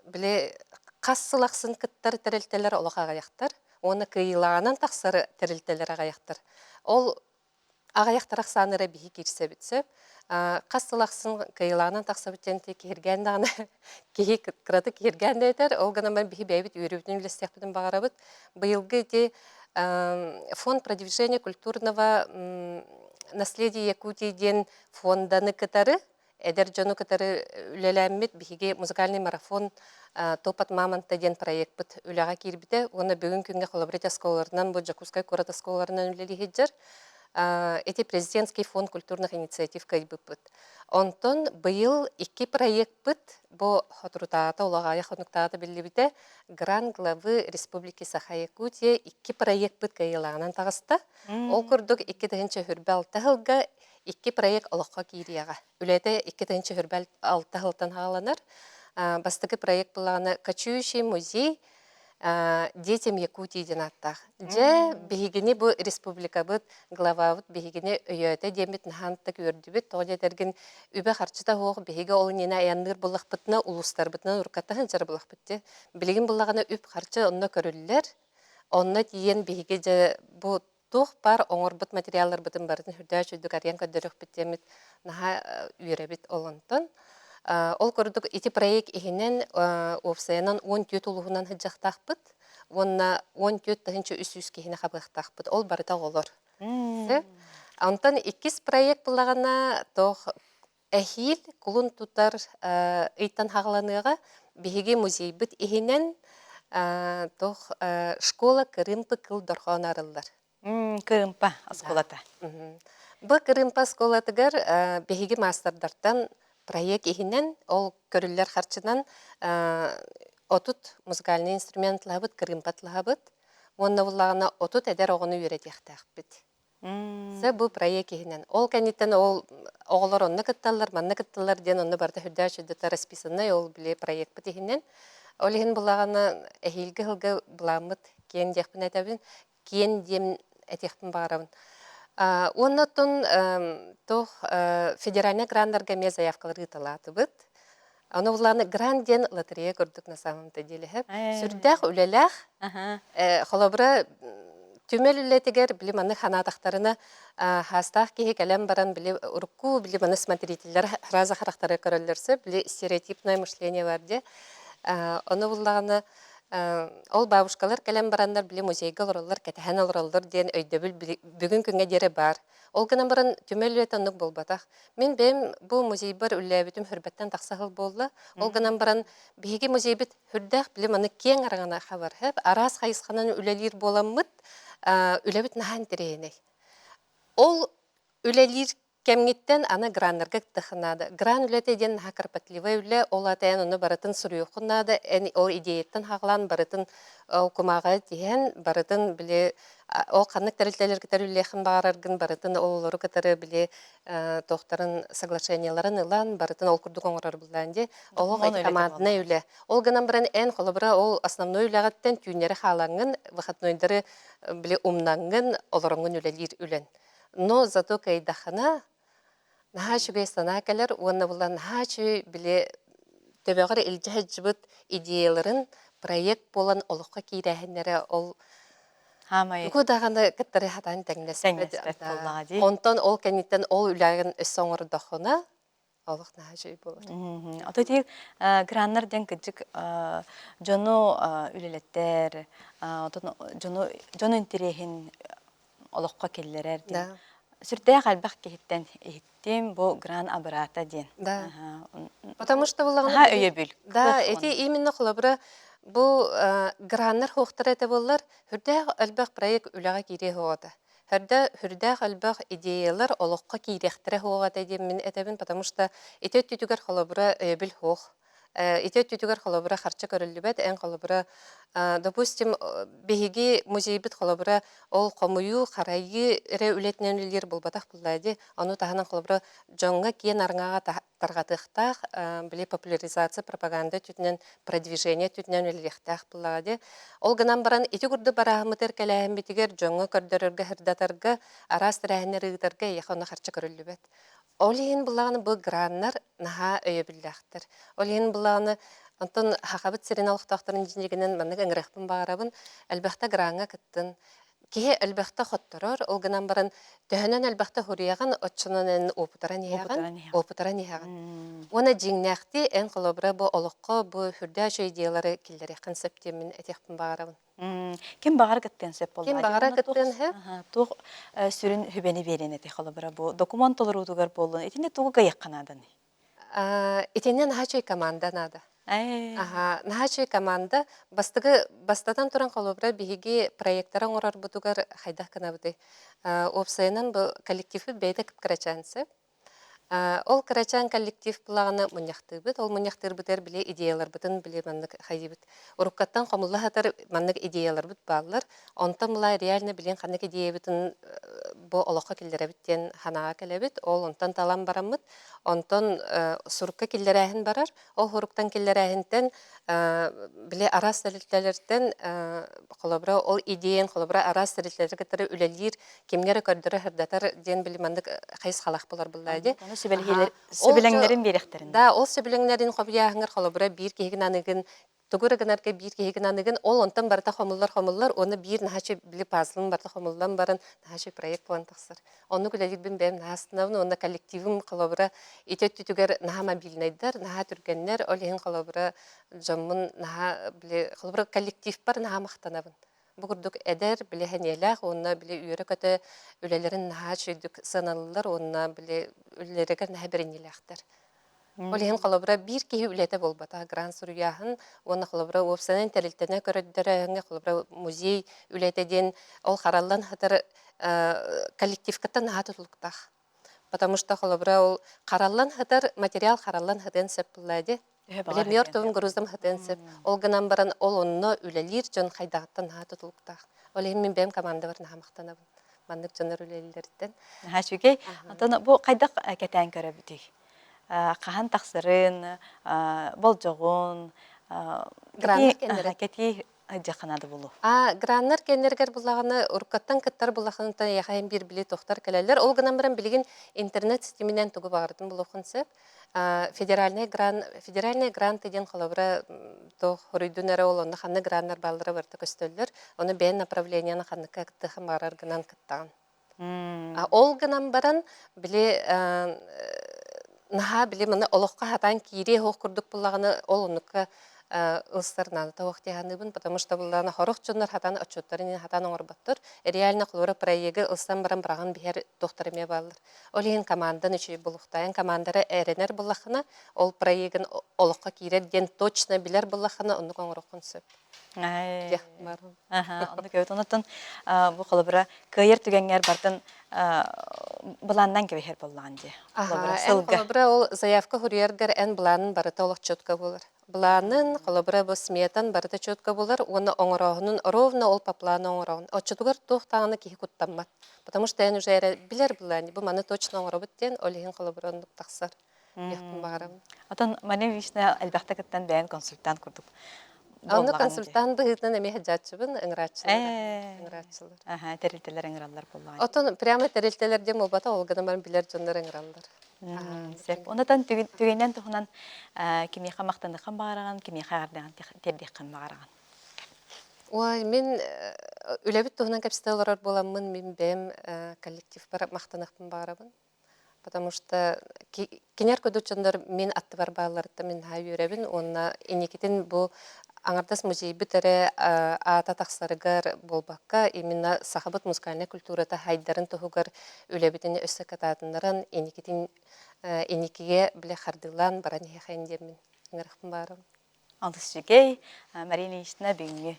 били хас сыл ахсын кыттар тэрилтэлэр олох аҕыйахтар уонна кыайыылааҕынан тахсар тэрилтэлэр аҕыйахтар. Ол аҕыйахтар ахсааннара биһи киирсэбит сөп. Хас сыл ахсын кыайыылааҕынан тахсабыт диэн киһиргээн даҕаны киһи кыратык киһиргээн да этэр. Ол гынан баран биһи бэйэбит үөрүүбүтүн үллэстиэхпитин баҕарабыт. Быйылгы ити фонд продвижения культурного наследия Якутии диэн фонданы кытары эдэр дьону кытары үлэлээммит биһиги музыкальный марафон Топот мамонта диэн проекпыт үлэҕэ киирбитэ уонна бүгүн күҥҥэ холобура оскуолаларынан бу Дьокуускай куорат оскуолаларынан үлэлии сылдьар. Ити президентский фонд культурных инициатив кыайбыппыт. Онтон быйыл икки проекпыт бу соторутааҕыта улаҕаайа хонуктааҕыта биллибитэ Гран главы Республики Саха-Якутия икки проекпыт кыайыылааҕынан таҕыста. Ол курдук 2026 сылга икки проект олоххо киириэҕэ. Үлэтэ 2026 сылтан саҕаланар. Бастакы проект былаана «Кочующий музей детям Якутии» диэн ааттаах. Дьэ, биһигини бу республикабыт, главабыт биһигини өйөөтө диэммит наһаантык үөрдүбүт. Тоҕо диэтэргин үбэ-харчыта суох биһиги ол иннинэ айанныыр буллахпытына улуустарбытынан уруккаттан сылдьар буллахпыт дии. Билигин буллаҕына үп-харчы онно көрүллэр. Онно тиийэн биһиги дьэ бу туох баар оҥорбут материалларбытын барытын сүрдээх үчүгэйдик арыйан көрдөрүөхпүт диэммит наһаа үөрэбит ол онтон. Ол курдук ити проект иһинэн уопсайынан 14 улууһунан сылдьыахтаахпыт уонна 14 300 киһини хабыахтаахпыт. Ол барыта оҕолор. Онтон иккис проект буллаҕына туох Эһиил кулун тутар ыйтан хаҕаланыаҕа биһиги музейбыт иһинэн туох школа кырыымпы кыл дорҕоон арыллар. Кырыымпа оскуолата. Бу кырыымпа оскуолатыгар биһиги маастардартан проект иһинэн ол көрүллэр харчынан 30 музыкальный инструмент ылабыт, кырыымпа ылабыт уонна буллаҕына 30 эдэр оҕону үөрэтиэхтээхпит. Сэ бу проект иһинэн. Ол кэнниттэн ол оҕолор онно кытталлар, манна кытталлар диэн онно барыта үрдээх үчүгэй расписанный ол били проекпыт иһинэн. Ол иһин булаҕына эһиилги сылга былааммыт киэн диэхпин этэбин, киэн диэн этиэхпин баҕарабын. Уонна оттон туох федеральнай граннарга эмиэ заявкалар ыыталаатыбыт. Ону булааны грант диэн лотерея курдук на самом-то деле сүрдээх үлэлээх. Холобура, түмэл үлэтигэр били маны ханаатахтарына хаастаах киһи кэлэн баран били урукку били маны смотрителлэр сразу харахтары көрөллөрсө били стереотипное мышление бар дии. Ону буллаҕына ол бабушкалар кэлэн бараннар били музейга олороллор, кэтэһэн олороллор диэн өйдөбүл бүгүн күҥҥэ диэри баар. Ол гынан баран түмэл үлэтэ оннук буолбатах. Мин бэйэм бу музейбар үлэлээбитим хүрбэттэн тахса сыл буолла. Ол гынан баран биһиги музейбит хүрдээх били маны киэҥ араҥана хабар араас хайысханан үлэлиир буоламмыт үлэбит наһаа интэриэһинэй. Ол үлэлиир Кэмҥиттэн аны граннарга кыттыаххын наада. Гран үлэтэ диэн наһаа кропотливай үлэ, ол аата эн ону барытын суруйуоххун наада, эн ол идеяттан хаҕалаан барытын ол кумааҕыга тиһэн, барытын били ол ханнык тэрилтэлэр кытары үлэлиэххин баҕараргын барытын ол олору кытары били туохтарын соглашениеларын ылан барытын ол курдук оҥорор буллаан дии. Олох Докумуон үлэтэ команднай буолла. үлэ. Ол гынан баран эн холобура ол основной үлэҕиттэн түүннэри хаалаҥҥын, выходнойдары били умнаҥҥын олороҥҥун үлэлиир үлэн. Но зато кыайдаххына наһаа үчүгэй санаа кэлэр уонна була наһаа үчүгэй били төбөҕөр илдьэ сылдьыбыт идеяларын проект буолан олоххо киирээһиннэрэ ол Хаамай тугу даҕаны кыттары хатаан тэҥнэспэт тэҥнэспэт да. буоллаҕа дии. Онтон ол кэнниттэн ол үлэҕин өссө оҥордоххуна олох наһаа үчүгэй буолар. Ото ити граннар диэн кырдьык дьону үлэлэттэр, отон дьону дьон интэриэһин олоххо киллэрэр диэн. Да. Сүрдээх элбэх киһиттэн иһиттим бу гран абыраата диэн. Да. Потому что буллаҕына Наһаа өйөбүл. Да, ити именно холобура бу граннар хуохтара этэ буоллар, сүрдээх элбэх проект үлэҕэ киириэ суоҕа Хүрдэ сүрдээх элбэх идеялар олоххо киириэхтэрэ суоҕа этэ диэн мин этэбин, потому что ити өттүтүгэр холобура өйөбүл суох. Ити өттүтүгэр холобура харчы көрүллүбэт, эн холобура, допустим, биһиги музейбыт холобура ол хомуйуу, харайыы эрэ үлэтинэн үлэлиир буолбатах буоллаа дии. Ону таһынан холобура дьоҥҥо киэн араҥаҕа тарҕатыахтаах, били популяризация, пропаганда өттүтүнэн, продвижение өттүтүнэн үлэлиэхтээх буоллаҕа дии. Ол гынан баран ити курдук барааһыммытыгар кэлээһиммитигэр дьоҥҥо көрдөрөргө, сырдатарга, араас тэрээһиннэри ыытарга эйиэхэ онно харчы көрүллүбэт. Ол иһин буллаҕына бу граннар наһаа өйөбүллээхтэр. Ол иһин буллаҕына онтон Сахабыт сирин олохтоохторун дьиҥинэн маннык ыҥырыахпын баҕарабын. Элбэхтэ граҥҥа кыттын. Киһи элбэхтэ хотторор, ол гынан баран төһөнөн элбэхтэ хуруйаҕын, оччонон эн уопутаран иһэҕин, Уопутаран иһэҕин. уопутаран иһэҕин. Уонна дьиҥнээхтии эн холобура бу олоххо бу сүрдээх үчүгэй идеялары киллэриэххин сөп диэммин этиэхпин баҕарабын. Ким баҕар кыттыан сөп Ким буоллаҕа дии. баҕара Уонна туох кыттыан сөп. туох сүрүн сүбэни биэриэн этэй холобура бу докумуон толоруутугар буоллун итиннэ тугу кыайыахха нааданый? Итиннэ наһаа үчүгэй команда наада. Ээ. Аһаа, наһаа үчүгэй команда. Бастакы бастатан туран холобура биһиги проектары оҥорорбутугар хайдах гынабытый? Уопсайынан бу коллективпыт бэйэтэ кып-кырачаан сөп. Ол кырачаан коллектив былаҕына мунньахтыыбыт. Ол мунньахтыырбытыгар били идеяларбытын били маннык хайыыбыт. Уруккаттан хомулла сытар маннык идеяларбыт бааллар. Онтон була реально билин ханнык идеябытын бу олоххо киллэрэбит диэн санааҕа кэлэбит. Ол онтон талан бараммыт. Онтон сурукка киллэрээһин барар. Ол суруктан киллэрээһинтэн били араас тэрилтэлэртэн холобура ол идеян холобура араас тэрилтэлэри кытары үлэлиир кимҥэ эрэ көрдөрө сырдатар диэн били маннык хайысхалаах болар буллаа дии. Ону сүбэлэһиилэр сөбүлэҥнэрин биэриэхтэрин. Да, ол сөбүлэҥнэрин хобуйааһыҥар холобура биир киһигин аныгын тугу эрэ гынарга биир киһигин аныгын ол онтон барыта хомуллар хомуллар уонна биир наһаа били пазлын барыта хомуллан баран наһаа проект буолан тахсар. Оннук үлэлиирбин бэйэм наһаа астынабын уонна коллективым холобура ити өттүтүгэр наһаа мобильнайдар, наһаа түргэннэр, ол иһин холобура дьоммун наһаа били холобура коллективпар наһаа махтанабын. Бу курдук эдэр, били сэниэлээх уонна били үөрэ-көтө үлэлэрин наһаа үчүгэйдик сыаналыыллар уонна били үлэлэригэр наһаа бэриниилээхтэр. Ол иһин холобура биир киһи үлэтэ буолбатах грант суруйааһын уонна холобура уопсайынан тэрилтэнэ көрдөрөөһүҥҥэ холобура музей үлэтэ диэн ол хараллан сытар коллективкаттан наһаа тутулуктаах. Потому что холобура ол хараллан сытар материал хараллан сытыан сөп буолла дии. Били мертвым грузом сытыан сөп. Ол гынан баран ол онно үлэлиир дьон хайдаҕыттан наһаа тутулуктаах. Ол иһин мин бэйэм командабар наһаа махтанабын. Маннык дьоннор үлэлииллэриттэн. Наһаа үчүгэй. Онтон бу хайдах кэтээн көрөбүтүй? Хаһан тахсарын, болдьоҕун, Граннар кэннэрэ. кэтии дьахха наада буолуо. А граннар кэннэригэр буллаҕына уруккаттан кыттар буллаххыныттан эйиэхэ биир били тохтор кэлэллэр. Ол гынан баран билигин интернет ситиминэн тугу баҕарытын булуоххун сөп. Федеральный грант федеральный грант диэн холобура туох хоруйдун эрэ ол онно ханнык граннар бааллара барыта көстөллөр. Ону бэйэн направлениены ханныкка кыттыаххын баҕарар гынан кыттаҕын. Ол гынан баран, били наһаа били маны олоххо хатаан киириэ суох курдук буллаҕына, ол оннукка ылсар наадата суох дии саныыбын, потому что буллаҕына сорох дьоннор хатаан отчуоттарын хатаан оҥорботтор. Реально холобура проегы ылсан баран быраҕан биһэр туохтар эмиэ бааллар. Ол иһин командан үчүгэй булуохтаайын командара эрэнэр буллаххына, ол проегын олоххо киирэр диэн точно билэр буллаххына, оннук оҥоруоххун сөп. Оннук эбит. Онтон бу холобура кыайар түгэҥҥэр бартын Былааннаан кэбиһэр буоллаҕын дии. Аха, эн холобура ол заявка суруйаргар эн былаанын барыта олох четко буолар. Былаанын, холобура бу сметан барыта четко буолар уонна оҥорооһунун ровно ол по плану оҥороҕун. Оччотугар туох даҕаны киһи куттаммат. Потому что эн уже эрэ билэр былаан, бу маны точно оҥоробут диэн, ол иһин холобура оннук тахсар. Диэхпин баҕарабын. Отон Мария Ильинична элбэхтэ кыттан бэйэн консультант курдук Онно консультант быһыытынан эмиэ сылдьааччыбын, ыҥырааччылар. Ыҥырааччылар. Аха, тэрилтэлэр ыҥыраллар буоллаҕа. Отон прямо тэрилтэлэр диэн буолбата, ол гынан баран билэр дьоннор ыҥыраллар. Сөп. Онотон түгэнэн туһунан кимиэхэ махтаныххын баҕараҕын, кимиэхэ эҕэрдэҕин тиэрдиэххин баҕараҕын? Ой, мин үлэбит туһунан кэпсэтэ олорор буоламмын, мин бэйэм коллективпар махтаныахпын баҕарабын. Потому что кинилэр курдук дьоннор мин аттыбар баалларыттан мин наһаа үөрэбин уонна инникитин бу аҥардас музейбыт эрэ аата тахсарыгар буолбакка, именно сахабыт музыкальнай культурата хайдарын туһугар үлэбитин өссө кытаатыннаран инникитин инникигэ бile хардыылаан баран иһиэхэйин диэммин ыҥырахпын баарым. Олус үчүгэй. Мария Ильинична бүгүҥҥү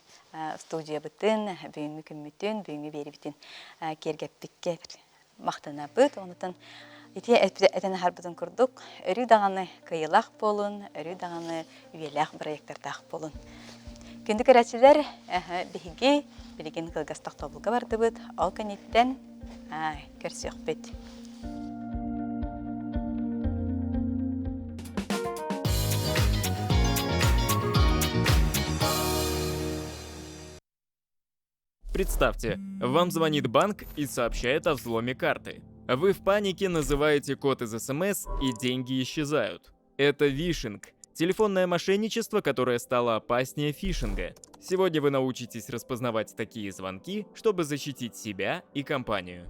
студиябытын, бүгүҥҥү күммүтүн, бүгүҥҥү биэрибитин киэргэппиккэ махтанабыт. Онутан ити этэн аһарбытын курдук, өрүү даҕаны кыайыылаах буолун, өрүү даҕаны үйэлээх бырайыактардаах буолун. Күндү көрөөччүлэр, биһиги билигин кылгас тохтобулга бардыбыт. Ол кэнниттэн көрсүөхпүт. Представьте, вам звонит банк и сообщает о взломе карты. Вы в панике называете код из СМС и деньги исчезают. Это вишинг – телефонное мошенничество, которое стало опаснее фишинга. Сегодня вы научитесь распознавать такие звонки, чтобы защитить себя и компанию.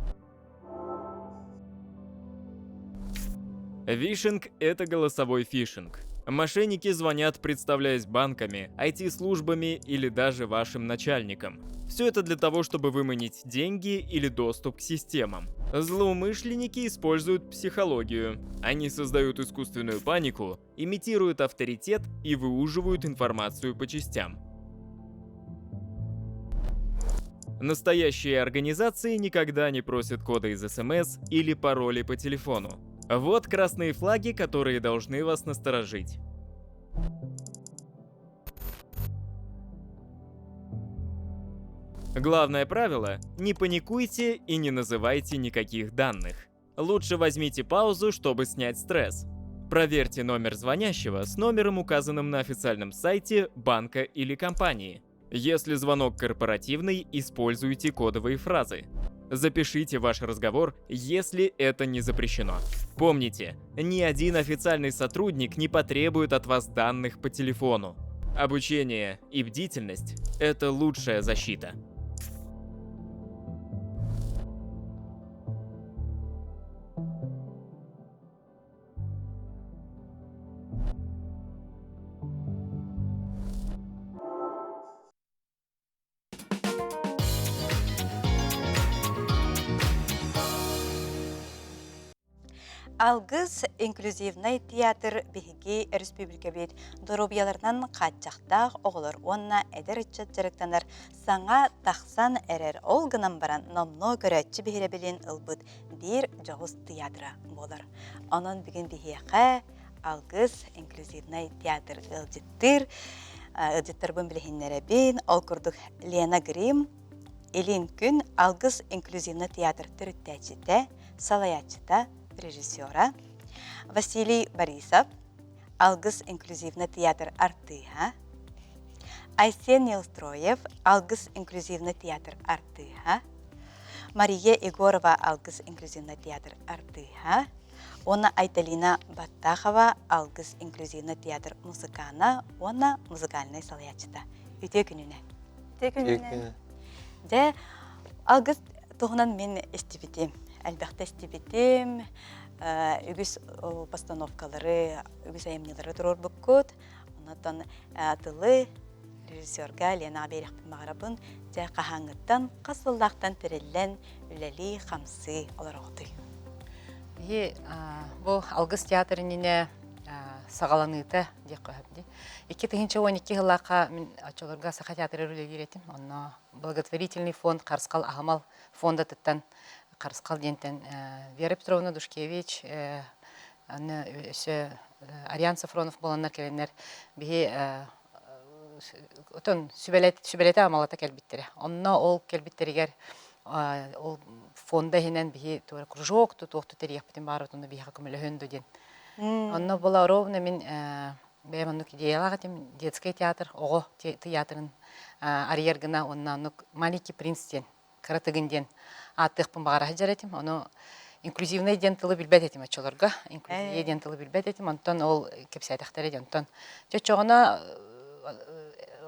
Вишинг – это голосовой фишинг. Мошенники звонят, представляясь банками, IT-службами или даже вашим начальником. Все это для того, чтобы выманить деньги или доступ к системам. Злоумышленники используют психологию. Они создают искусственную панику, имитируют авторитет и выуживают информацию по частям. Настоящие организации никогда не просят коды из СМС или пароли по телефону. Вот красные флаги, которые должны вас насторожить. Главное правило – не паникуйте и не называйте никаких данных. Лучше возьмите паузу, чтобы снять стресс. Проверьте номер звонящего с номером, указанным на официальном сайте банка или компании. Если звонок корпоративный, используйте кодовые фразы. Запишите ваш разговор, если это не запрещено. Помните, ни один официальный сотрудник не потребует от вас данных по телефону. Обучение и бдительность – это лучшая защита. Алгыс инклюзивнай театр биһиги өрөспүүбүлүкэбит доруобуйаларынан хааччахтаах оҕолор уонна эдэр ыччат дьарыктанар саҥа тахсан эрэр ол гынан баран номнуо көрөөччү биһирэбилин ылбыт биир дьоҕус театра буолар. Онон бүгүн биһиэхэ Алгыс инклюзивнай театр ыалдьыттыыр. Ыалдьыттарбын билиһиннэрэбин. Ол курдук Лена Грим, Илин күн Алгыс инклюзивный театр төрүттээччитэ, салайааччыта, режиссера, Василий Борисов, Алгыс инклюзивный театр артыыһа, Айсен Неустроев, Алгыс инклюзивный театр артыыһа, Мария Егорова Алгыс инклюзивный театр артыыһа, уонна Айталина Баттахова Алгыс инклюзивный театр музыкана уонна музыкальнай салайааччыта. Үтүө күнүнэ. Үтүө күнүнэ. Дьэ, Алгыс туһунан мин истибитим. Элбэхтэ истибитим. Үгүс постановкалары, үгүс айымньылары туруорбуккут. Онтон тылы режиссерга Ленаҕа биэриэхпин баҕарабын. Дьэ, хаһааҥҥыттан, хас сыллаахтан тэриллэн үлэлии-хамсыы олороҕутуй? Биһи бу Алгыс театр иннинэ саҕаланыыта диэххэ сөп дии. 2012 сыллаахха мин оччолорго Саха театрыгар үлэлиир этим. Онно благотворительный фонд Харысхал аһымал фондатыттан Харысхал диэнтэн Вера Петровна Душкевич, аны өссө Ариан Сафронов буоланнар кэлэннэр биһи отон сүбэлэтэ амалата кэлбиттэрэ. Онно ол кэлбиттэригэр ол фонда иһинэн биһи кружок тутуохту тэрийэхпитин баар отонно биһиэхэ көмөлөһөн до диэн. Онно була ровно мин бэйэм оннук идеялаах этим детский театр оҕо театрын арыйар гына уонна оннук маленький принц диэн кыра тыгын диэн ааттыахпын баҕара сылдьар этим. Ону инклюзивный диэн тылы билбэт этим оччолорго. Инклюзия диэн тылы билбэт этим. Онтон ол кэпсээтэхтэрэ диэн. Онтон оччоҕуна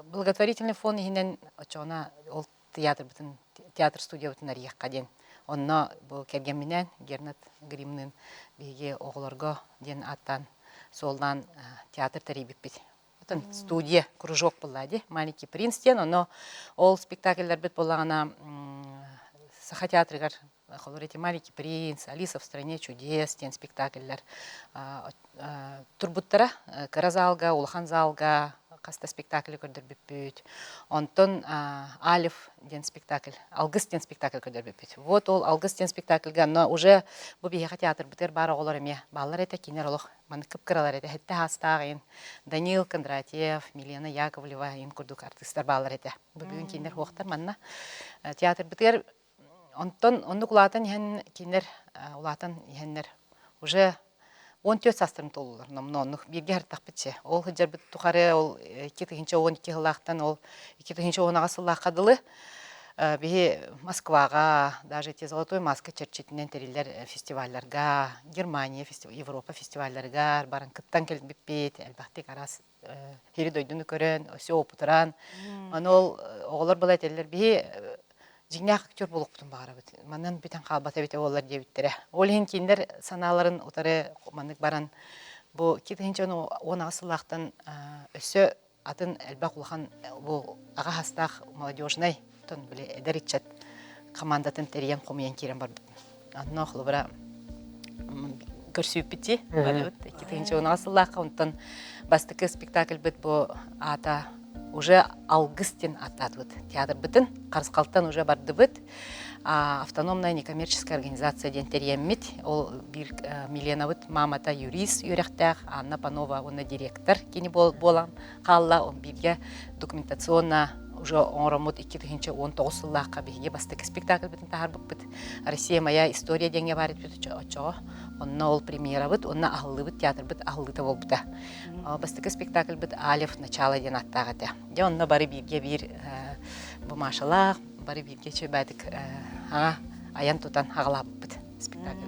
благотворительный фонд иһинэн оччоҕуна ол театрбытын театр студиябытын арыйыахха диэн. Онно бу кэргэмминээн Гернат Гримныын биһиги оҕолорго диэн ааттаан суоллаан театр тэрийбиппит. Отон студия, кружок буолла дии, «Маленький принц» диэн. Ону ол спектакльлэрбит буоллаҕына Саха театрыгар холобур эти «Маленький принц», «Алиса в стране чудес» диэн спектакльлэр турбуттара. Кыра залга, улахан залга хас да спектаклы көрдөрбүппүт. Онтон «Алиф» диэн спектакль, «Алгыс» диэн спектакль көрдөрбүппүт. Вот ол «Алгыс» диэн спектакльга онно уже бу биһиэхэ театрбытыгар баар оҕолор эмиэ бааллар этэ, кинилэр олох Маннык кып-кыралар этэ. Сэттэ саастаах иин Данил Кондратьев, Милена Яковлева иин курдук артыыстар бааллар этэ. Бу бүгүн кинилэр суохтар манна. Театрбытыгар онтон оннук улаатан иһэн кинилэр улаатан иһэннэр уже 14 саастарын туоллулар номнуо оннук бииргэ сырыттахпыт че. Ол сылдьарбыт тухары ол 2012 сыллаахтан ол 2018 сыллаахха дылы Биһи Москваҕа, даже эти Золотой маска чэрчитинэн тэриллэр фестивалларга, Германия, Европа фестивалларыгар баран кыттан кэлбиппит, элбэхтик араас сири-дойдуну көрөн, өссө опытыран. Аны ол оҕолор была этэллэр, биһи дьиҥнээх актер буолуохпутун баҕарабыт. Манан бүтэн хаалбат эбитэ буоллар диэбиттэрэ. Ол иһин кинилэр санааларын утары маннык баран, бу 2018 сыллаахтан өссө атын элбэх улахан бу аҕа хастаах молодежнай тон били эдэр ыччат командатын тэрийэн хомуйан киирэн барбыт. Онно холобура көрсүүппүт дии барыбыт 2010 сыллаахха онтон бастакы спектакльбыт бу аата уже алгыс диэн ааттаатыбыт театрбытын Харысхалтан уже бардыбыт автономная некоммерческая организация диэн тэрийэммит. Ол биир Миленабыт маамата юрист үөрэхтээх Анна Панова уонна директор кини буолан хаалла. Он бииргэ документационно уже оҥороммут 2019 сыллаахха биһиги бастакы спектакльбытын таһаарбыппыт. Россия моя история диэҥҥэ баар этибит оччоҕо. Онно ол премьерабыт уонна аһыллыбыт театрбыт аһыллыыта буолбута. Бастакы спектакльбыт Алев начало диэн ааттаах этэ. Дьэ онно бары бииргэ биир бумашалаах бары бииргэ үчүгэйдик айан тутан аҕалаабыппыт спектакль.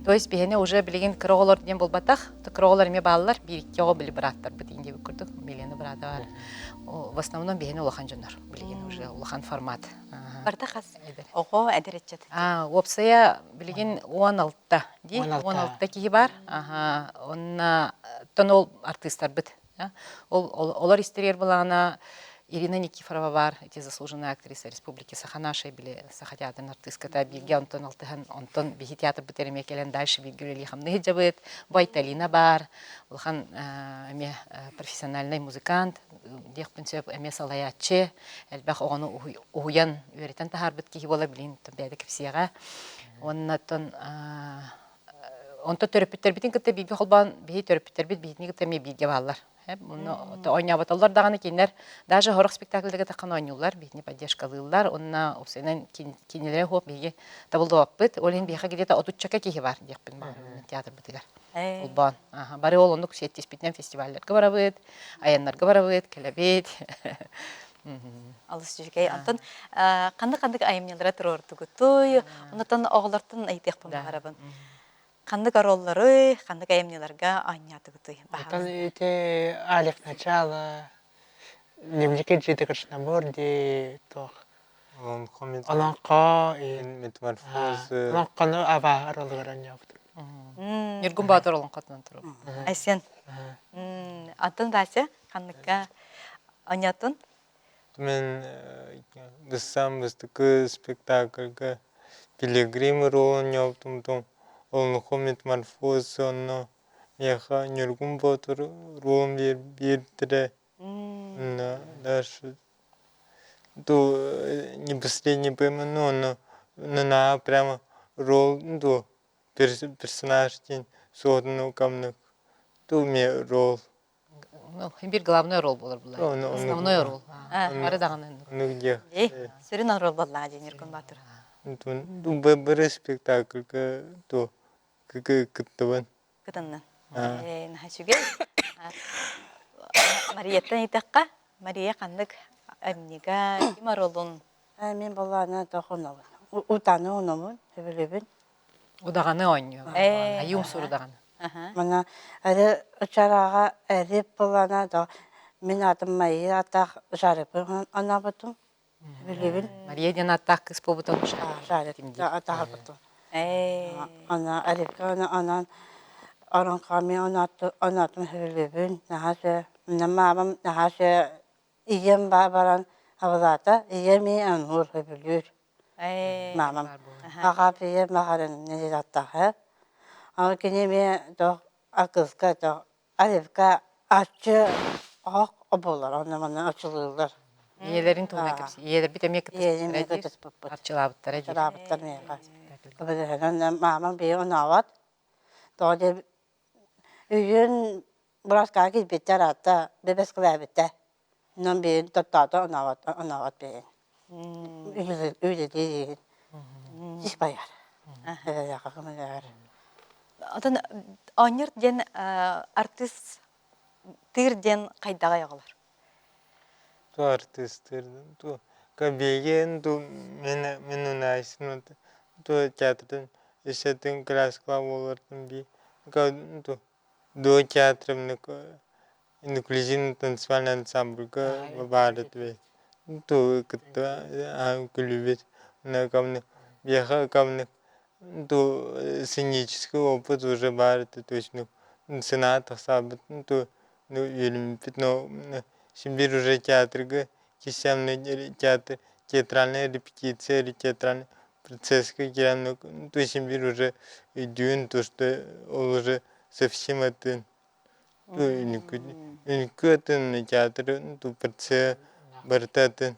То есть биһини уже билигин кыра оҕолор диэн буолбатах, кыра оҕолор эмиэ бааллар, биир-икки оҕо били бырааттарбыт диэбит курдук, Милена быраата бар. В основном биһини улахан дьоннор, билигин уже улахан формат. Барыта хас оҕо эдэр ыччат? Уопсайа билигин 16 дии, 16 киһи бар. Онна тон ол артыыстарбыт Ол олор истэригэр былаана Ирина Никифорова баар, ити заслуженная актриса Республики Саха нашей били Саха театрын артыыската бииргэ онтон алтыһан онтон биһи театрбыт эмиэ кэлэн дальше бииргэ үлэлии хамныы сылдьабыт. Бу Айталина баар, улахан эмиэ профессиональный музыкант диэхпин сөп, эмиэ салайааччы, элбэх оҕону уһуйан үөрэтэн таһаарбыт киһи буолар билигин бэйэтэ кэпсиэҕэ. Уонна оттон Онтон төрөппүттэрбитин кытта бииргэ холбоон, биһи төрөппүттэрбит биһитини кытта эмиэ бииргэ бааллар. Оонньооботоллор даҕаны кинилэр даже сорох спектакльдарга таххан оонньууллар, биһитини поддержкалыыллар. Уонна уопсайынан кинилэрэ суох биһиги табыллыбаппыт. Ол иһин биһиэхэ где-то отуччака киһи бар диэхпин баҕарабын театрбытыгар. Холбоон. Бары ол оннук сиэттиспитинэн фестивалларга барабыт, айаннарга барабыт, кэлэбит. Алыс үчүгэй. Онтон ханнык-ханнык айымньылара туруордугутуй? Онтон оҕолортон ыйытыахпын баҕарабын. Ханнык оруоллары, ханнык айымньыларга оонньоотугутуй? Оттон ити Алиф начало, дневники Джиды Кришнамурди, туох Олоҥхо метаморфозы олоҥхону абааһы оруолугар оонньообутум. Ньургун Баатыр олоҥхотунан туруор. Айсен. Антон Вася ханныкка Онятун? Мен дыссам бастакы спектакльга Пилигрим оруолун оонньообутум олоҥхо метаморфоз онно миэхэ Ньургун Боотур оруолун биэрбиттэрэ дальше не последний пойму но ону. На прямо ролл ду персонаж диэн суотуну камнык ту ме ролл Ну, биир главный ролл буолар булар. Основной ролл. Бары даҕаны. Ну где? Сүрүн ролл буоллаҕа дии Ньургун Баатыр. Бары спектакльга ту кыттыбын. Кытыннын. Наһаа үчүгэй. Марияттан ыйытахха, Мария ханнык амнига ким ролун? Мин балаана тохонобун. Утаны онобун, сөбүлүбүн. Удаҕаны оонньуу. Айыы умсуур удаҕаны. Мана эри ычарааҕа эри былана да мин атым Майя атаах жарыпын анабытым. Билибин. Мария диэн аттаах кыыс буолбутун Жарып атаабытым. Ана Арика анан оронхами анатым сөбүлүбүн наһаа сө маамам наһаа сө ийэм баран абылаата ийэм ануур сөбүлүүр Маамам аҕа ийэм баҕарын нэдиэлэттээҕэ. Ол кини эмиэ туох акыска туох оливка аччы оһох буолар онно манна аччылыыллар. Ийэлэрин туһунан кэпсии. Ийэлэрбит эмиэ Ийэлэрим эмиэ кытыспыппыт. Арчылаабыттара дии. Арчылаабыттар миэхэ. Көмөлөһөнөн маамам бэйэ онообот. Тоҕо диэн өйүөн бырааскаҕа киирбиттэр аата бэбэскэлээбиттэр. Онон бэйэн тоттоото онообот онообот бэйэн. Үлэлиир сис байар. Эбэлээхэ Отон оонньуур диэн артыыс тыыр диэн хайдаҕай оҕолор? Ту артыыстыыр ту кабиген ту мен мен унайсын ту театрын ишетин коляскала болортун би ту до театрым инклюзивный танцевальный ансамбльга баар этибит. Ту кытта күлүбүт. Биэхэ камны ту сценический опыт уже баар этэ, то есть ну сцена тахсаабыт ту ну үөрэммиппит, но син биир уже театрга кисэмный театр театральная репетиция или театральный процесска киирэн то син биир уже өйдүүн то что ол уже совсем атын Үҥкүү атын, театр ПЦ барыта атын.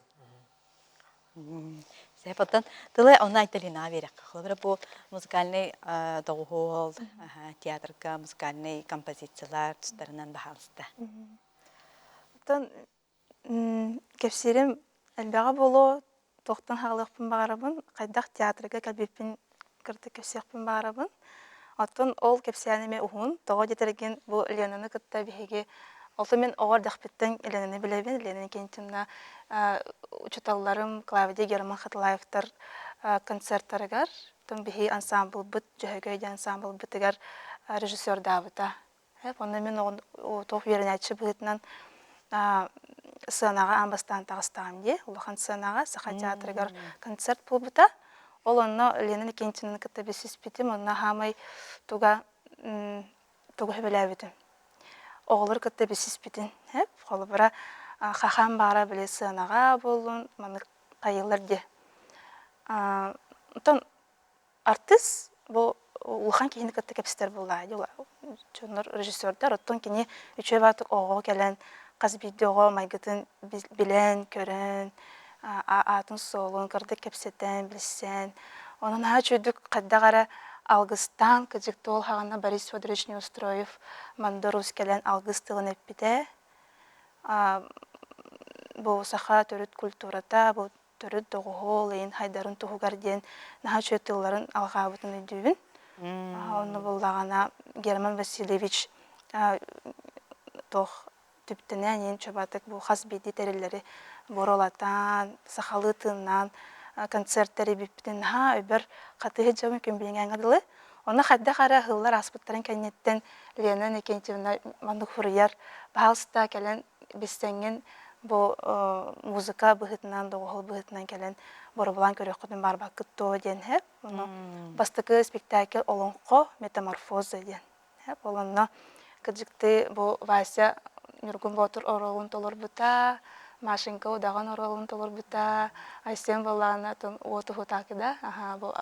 Сөп оттон тылы онно Айталина биэрэххэ. Холобура бу музыкальный доҕуһуол, театрга музыкальный композициялар тустарынан баһаалыста. Оттон Кэпсиирим элбэҕэ буолуо, туохтан хаалыахпын баҕарабын, хайдах театрга кэлбиппин кырдьык кэпсиэхпин баҕарабын. Оттон ол кэпсээн эмиэ уһун, тоҕо диэтэргин бу Ленаны кытта биһиги ол мин оҕо эрдэхпиттэн Ленаны билэбин, Лена Никитична учууталларым Клавдия Герман Хатылаевтар концертарыгар, оттон биһиги ансаамбылбыт Дьөһөгөй диэн ансаамбылбытыгар режиссердаабыта. Онно мин туох үөрэнээччи быһыытынан сыанаҕа аан бастаан таҕыстаҕым дии. Улахан сыанаҕа Саха театрыгар концерт буолбута. Ол онно Лена Никитинаны кытта билсиспитим. Онно хаамай туга тугу сөбүлээбитим. Оҕолор кытта билсиспитин. Холобура, хахаан баара били сыанаҕа буоллун, маннык хайыылар дии. Оттон Артыыс бу улахан киһини кытта кэпсэтэр буоллаҕа дии дьоннор режиссердар оттон кини үчүгэй баҕайытык оҕоҕо кэлэн хас биирдии оҕо майгытын билэн көрөн аатын-суолун кырдык кэпсэтэн билсэн онон наһаа үчүгэйдик хайдах эрэ алгыстаан кыдьык туол хаҕана Борис Федорович Неустроев Мандар Уус кэлэн алгыс тылын эппитэ бу саха төрүт культурата бу төрүт доҕуһуол ыйын хайдарын туһугар диэн наһаа үчүгэй тылларын алҕаабытын өйдүүбүн. Онно буллаҕына Герман Васильевич туох түптэнэн иин чобатык бу хас биирдии тэриллэри боруолатаан, сахалыы тыыннаан концерт тэрийбиппитин наһаа өйбөр хатыһы дьон күн билиҥҥэ дылы. Онно хайдах эрэ ыһыллар ааспыттарын кэнниттэн Лена Никитьевна маннык суруйар, пожалуйста, кэлэн билсэҥҥин бу музыка быһыытынан, доҕуһуол быһыытынан кэлэн боробулаан көрүөххүтүн баарбаккыт дуо диэн иһэ. Ону бастакы спектакль Олоҥхо метаморфоза диэн. Ол онно кырдьыктыы бу Вася Ньургун Боотур оруолун толорбута, Машенька Удаҕан оруолун толорбута, Айсен буоллаҕына уот уһутаакыда, аха бу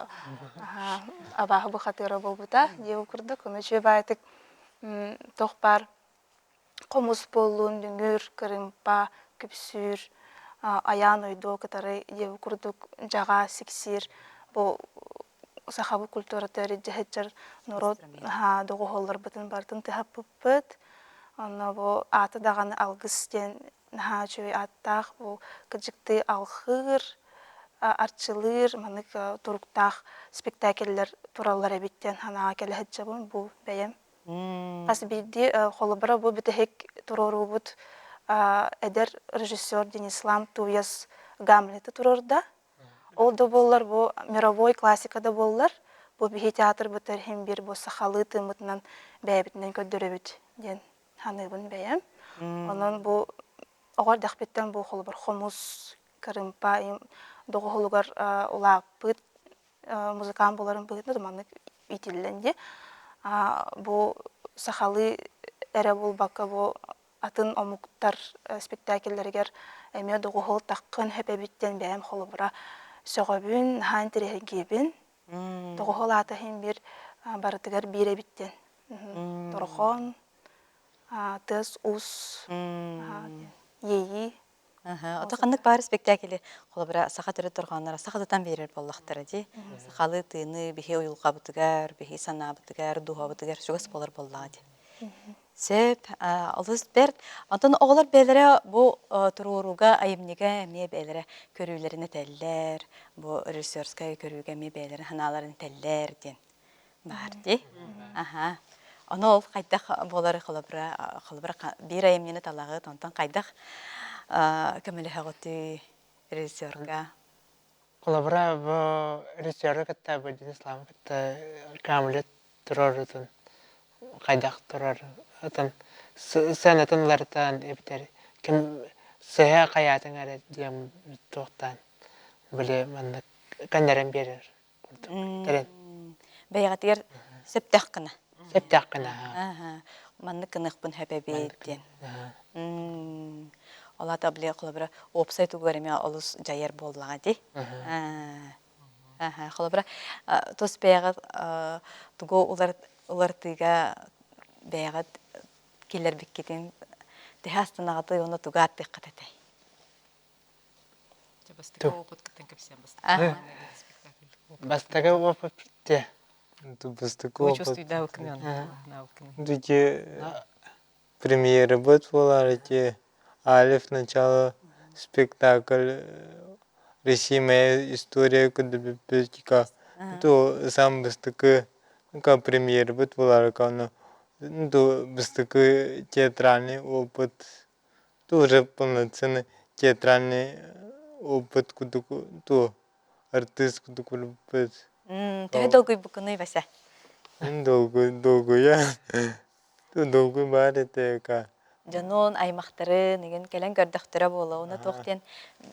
абааһы бухатыыра буолбута диэбит курдук. Ону үчүгэй баайытык туох баар хомус буоллун, дүҥүр, кырыымпа, күпсүүр, айаан ойдуо кытары диэбит курдук дьаҕа сиксиир. Бу сахабыт культурата эридьэһиччэр норуот доҕуһуолларбытын барытын тыһаппыппыт. Онно бу аата даҕаны алгыс диэн наһаа үчүгэй ааттаах бу кырдьыктыы алхыыр, арчылыыр маннык туруктаах спектакльлэр тураллар эбит диэн санааҕа кэлэ сылдьабын бу бэйэм. Хас биирдии холобура бу бүтэһик туруоруубут эдэр режиссер Денислам Туяс Гамлеты туруорда. Ол да буоллар бу мировой классика да буоллар, бу биһи театрбытыгар иһин биир бу сахалыы тыыммытынан бэйэбитинэн көрдөрөбүт диэн саныыбын бэйэм. Онон бу оҕо эрдэхпиттэн бу холобур хомус, кырыымпа доҕуһулугар улааппыт музыкант буоларым быһыытынан маннык иитиллэн дии. Бу сахалыы эрэ буолбакка бу атын омуктар спектакльлэригэр эмиэ доҕуһуол таххын сөп эбит диэн бэйэм холобура сөҕөбүн, наһаа интэриэһиргиибин. Доҕуһуол аата иһин биир барытыгар биир эбит диэн. Торхон, тыас-уус, иэйии. Ото ханнык баар спектакли холобура саха төрүт дорҕоонноро саха тутан биэрэр буоллахтара дии. Сахалыы тыыны биһи уйулҕабытыгар, биһи санаабытыгар, дууһабытыгар чугас буолар буоллаҕа дии. Сөп, олус бэрт. Онтон оҕолор бэйэлэрэ бу туруорууга, айымньыга эмиэ бэйэлэрэ көрүүлэрин этэллэр, бу режиссерскай көрүүгэ эмиэ бэйэлэрин санааларын этэллэр диэн баар дии. Аха. Ону ол хайдах буолары холобура, холобура биир айымньыны талаҕыт, онтон хайдах көмөлөһөҕүтүй режиссерга? Холобура, бу режиссеры кытта, бу Дениславы кытта Гамлет туруорутун хайдах турар атын сыанатын уларытан эбэтэр ким сыһа хайаатын эрэ диэн туохтаан били маннык көннөрөн биэрэр курдук тэрин Бэйэҕитигэр сөптөөх гына. Сөптөөх гына. Маннык гыныахпын сөп эбит диэн. Ол аата били холобура уопсай тугугар эмиэ олус дьайар буоллаҕа дии. Холобура тус бэйэҕит тугу уларытыыга бэйэҕит киллэрбиккитин төһө астынаҕытый уонна тугу ааттыаххыт этэй? Бастакы опыткыттан кэпсээн бастакы Бастакы опыт Бастакы опыт. Премьерабыт буолар ити Алиф начало спектакль Россия моя история көрдөрбүппүт ту сам бастакы премьерабыт буолар ону ту бастакы театральный опыт тоже полноценный театральный опыт курдук ту артист курдук билбит. Төһө долгуйбуккунуй Вася? Мин долгуйа Долгуй баар этэ Дьонун, аймахтарын игин кэлэн көрдөхтөрө буолуо. Уна туох диэн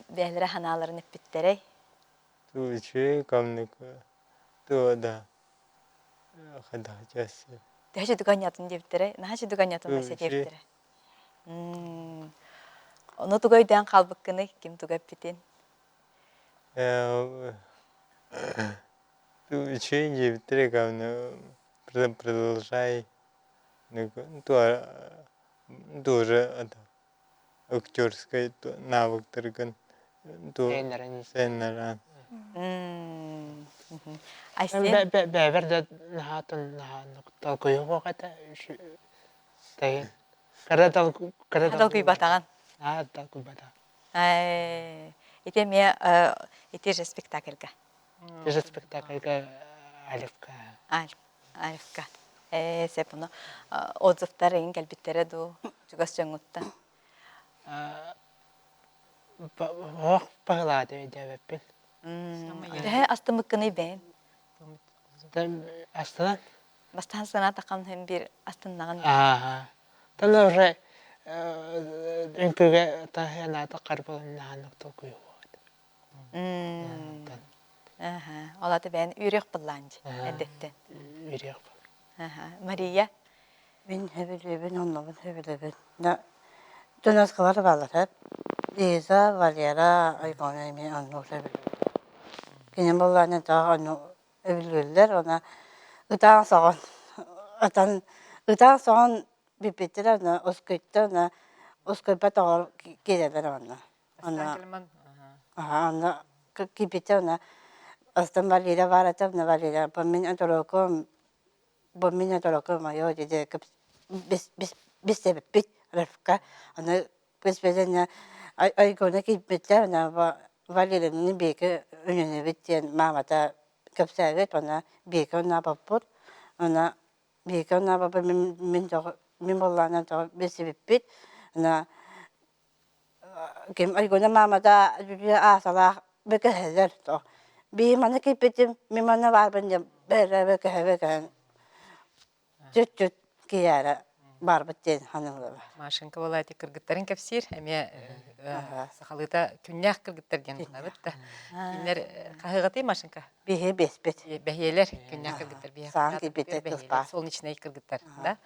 бэйэлэрэ санааларын эппиттэрэй? Ту үчүгэй камнык ту да хайдах часы. Төһө чудуганньатын диэбиттэрэй? Наһаа чудуганньатын Вася диэбиттэрэ. Ону тугу өйдөөн хаалбыккыный? Ким тугу эппитин? Ту үчүгэй диэбиттэрэ кавны продолжай тоже актерскай навыктаргын сайыннаран Бэбэр да наһаатын наһаа толкуйуох этэ тайын кыра кыра долгуйбатаҕын аа долгуйбатаҕын ити эмиэ ити же спектакльга ити же спектакльга Алевка Алевка ээ сөп ону отзывтар эҥин кэлбиттэрэ дуу чугас дьоҥҥуттан Оох баһылаата өйдөөбөппүн. Төһө астыммыккыный бэйэҥ? Астынан. Бастаан санаатаххын иһин биир астыннаҕын. Аа. Тан уже үҥкүүгэ таһыанаата харбылыннаһаннык толкуйуһуот. Ол аты бэйэн үөрүөх быллаан дии эрдэттэн. Үөрүөх. Мария? Мин сөбүлүүбүн, оннобун сөбүлүүбүн. Дьоноскалар бааллар Лиза, Валера, Айгона эмиэ оннук сөбүлүүбүн. Кини буоллаҕына таах ону өбүлүүллэр уонна ытаан соҕон ытан ытаан соҕон бүппүттэр уонна ускуйта уонна ускуйбат оҕолор киирэллэр уонна. Онно Онно киирбитэ уонна. Астан Валерия баар этэ, Валерия бу мин оторокум, бу мин оторокум айо диде бис Рафка. Аны бис Айгона киирбиттэр, Валерияны биэки үнүнүбүт диэн маамата кэпсээбит, она биэки оннаабаппыт, она биэки оннаабаппыт мин мин мин буоллаҕына тоҕо билсибиппит, она Ким Айгуна маамата аасалаах бөкөһөлөр то бии маны киирбитим мин манна баарбын диэн бэрэ бөкөһө бөкөһөн чүт-чүт киһиэрэ баарбыт диэн саныыллара. Машенька буолла ити кыргыттарын кэпсиир эмиэ сахалыыта күннээх кыргыттар диэн гынабыт да. Кинилэр хаһыаҕытый Машенька? Биһи биэспит. Бэһиэлэр күннээх кыргыттар биһиэхэ. Саҥа киирбитэ кыспаа. Солнечнай кыргыттар, да?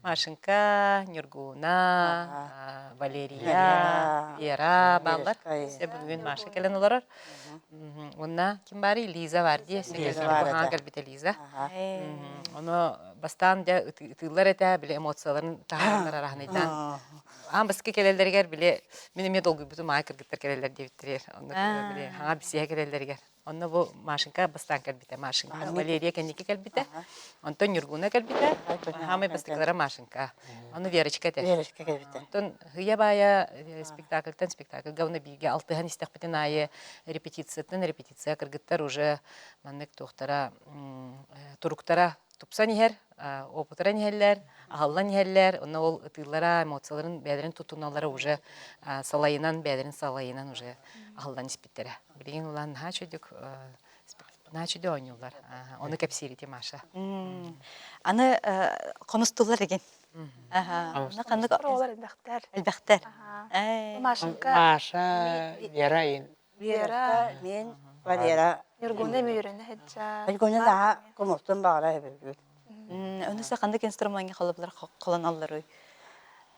Машенька, Нюргуна, Валерия, Вера бааллар. Бүгүн Маша кэлэн олорор. Уонна ким баарый? Лиза бар дии. Лиза кэлбитэ Лиза. Ону бастаан дьэ ытыыллар этэ, били эмоцияларын таһаараллар араһынайдаан. Аан бастакы кэлэллэригэр били мин эмиэ долгуйбутум аай кыргыттар кэлэллэр диэбиттэригэр. Онно били хаҥа бисиһэ кэлэллэригэр. Онно бу Машенька бастаан кэлбитэ. Машенька Валерия кэнники кэлбитэ. Онтон Ньургуна кэлбитэ. Хаамай бастакылара Машенька. Ону Верочка этэ. Верочка кэлбитэ. Онтон Хыя баайа спектакльтан спектакльга уонна бииргэ алтыһан истэхпитин аайы репетицияттан репетиция кыргыттар уже маннык туохтара туруктара тупсан иһэр, опытыран иһэллэр, аһыллан иһэллэр, онно ол ытыыллара, эмоцияларын бэйэлэрин туттуналлара уже салайынан, бэйэлэрин салайынан уже аһыллан испиттэрэ. Билигин улаан наһаа үчүгдүк наһаа үчүгэй оонньууллар. Ону кэпсиир ити Маша. Аны хомустуллар эгин. Аны ханнык Оҕолор элбэхтэр. Элбэхтэр. Машенька. Маша, Вера ин. Вера, мен, Валера. Ньургуна эми үйрэнэ сылдьар. Ньургуна наһаа хомустун баҕара эбит. Ону сэ ханнык инструмеҥҥа холобулар холоналларый?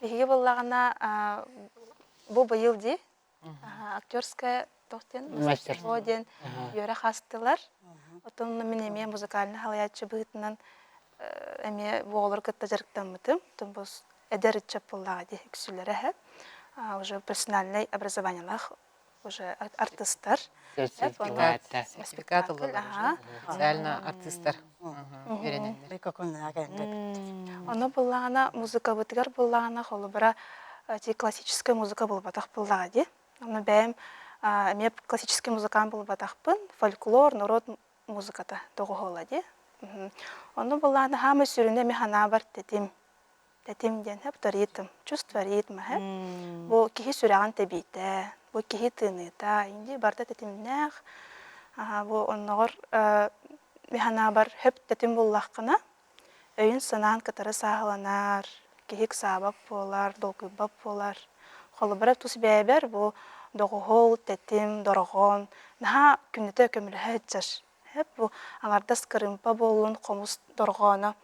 Биһиги буоллаҕына бу быйыл дии актерская туох диэн мастерство диэн үөрэх астылар. Оттон мин эмиэ музыкальнай халайааччы быһыытынан эмиэ бу оҕолору кытта дьарыктаммытым. Оттон бу эдэр ыччат буоллаҕа дии үксүлэрэ эһэ. Уже профессиональнай образованиелаах уже артыстар. Сертификат. Сертификат ыллылар уже. Специально артыстар үөрэнэллэр. Ону буллаҕына музыкабытыгар буллаҕына холобура ти классическая музыка буолбатах буоллаҕа дии. Ону бэйэм эмиэ классический музыкант буолбатахпын, фольклор, норуот музыката доҕуһуола дии. Ону буллаҕына хаамай сүрүнэ эмиэ санаабар тэтим. Тэтим диэн хөп ритм, чувство ритма хөп. Бу киһи сүрэҕин тэбиитэ, бу киһи тыыныыта, инди барыта тэтимнээх. Бу онноҕор мин санаабар хөп тэтим буллаххына Өйүн-санаан кытары сааһыланар, киһи ыксаабат буолар, долгуйбат буолар. Холобура, тус бэйэбэр бу доҕуһул, тэтим, дорҕоон наһаа күннэтэ көмөлөһө сылдьар. Эп бу аҥардас кырыымпа буоллун, хомус дорҕооно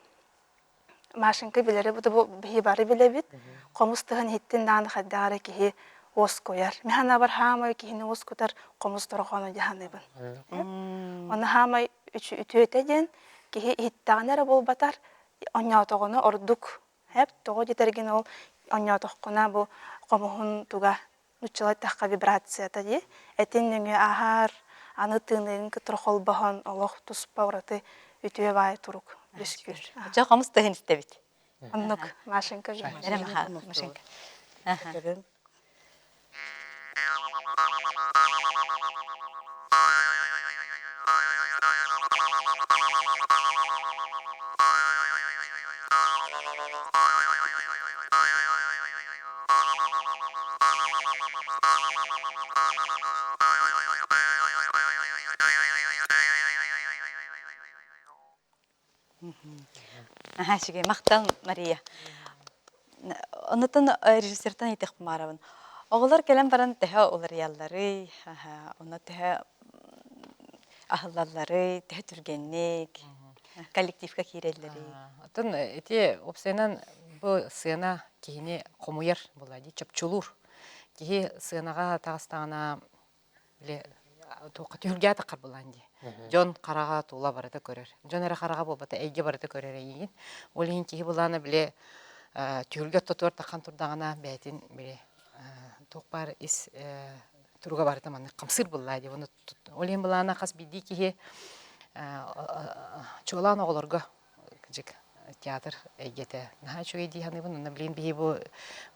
Машенька билэри бу биһи бары билэбит. Хомус тыһын иһиттин даҕаны хайдах эрэ киһи уоскуйар. Мин санаабар хаамай киһини уоскутар хомус дорҕооно дии саныыбын. Ону хаамай үтүөтэ диэн киһи иһиттэҕинэ эрэ буолбатар, онньоотоҕуна ордук. Эп тоҕо диэтэргин ол онньоотоххуна бу хомуһун туга нуччалыы эттэххэ вибрацията дии этин нөҥүө ааһар, аны тыыныгын кытары холбоһон олох туспа ураты үтүө баай турук үөскүүр. Чэ хомус тыһын истэбит. Оннук Машенька Эрэ Машенька. Аһаа, үчүгэй. Махтал, Мария. Онутун режиссертан ыйытыахпын баҕарабын. Оҕолор кэлэн баран төһө уларыйалларый, онно төһө аһыллалларый, төһө түргэнник коллективка киирэллэрий? Оттон ити уопсайынан бу сыана киһини хомуйар буолла дии, чопчулуур. Киһи сыанаҕа таҕыстаҕына били туохха түһүлгэ атаххар булаан дии. Дьон хараҕа тула барыта көрөр. Дьон эрэ хараҕа буолбата, эйгэ барыта көрөр эйигин. Ол иһин киһи булаана били түһүлгэ ортотугар таххан турдаҕына бэйэтин били туох баар ис. туруга барыта маннык хамсыыр буоллаа дии. Ону ол иһин былаана хас биирдии киһи чуолаан оҕолорго кыдьык театр эйгэтэ наһаа үчүгэй дии саныыбын. Онно билигин биһи бу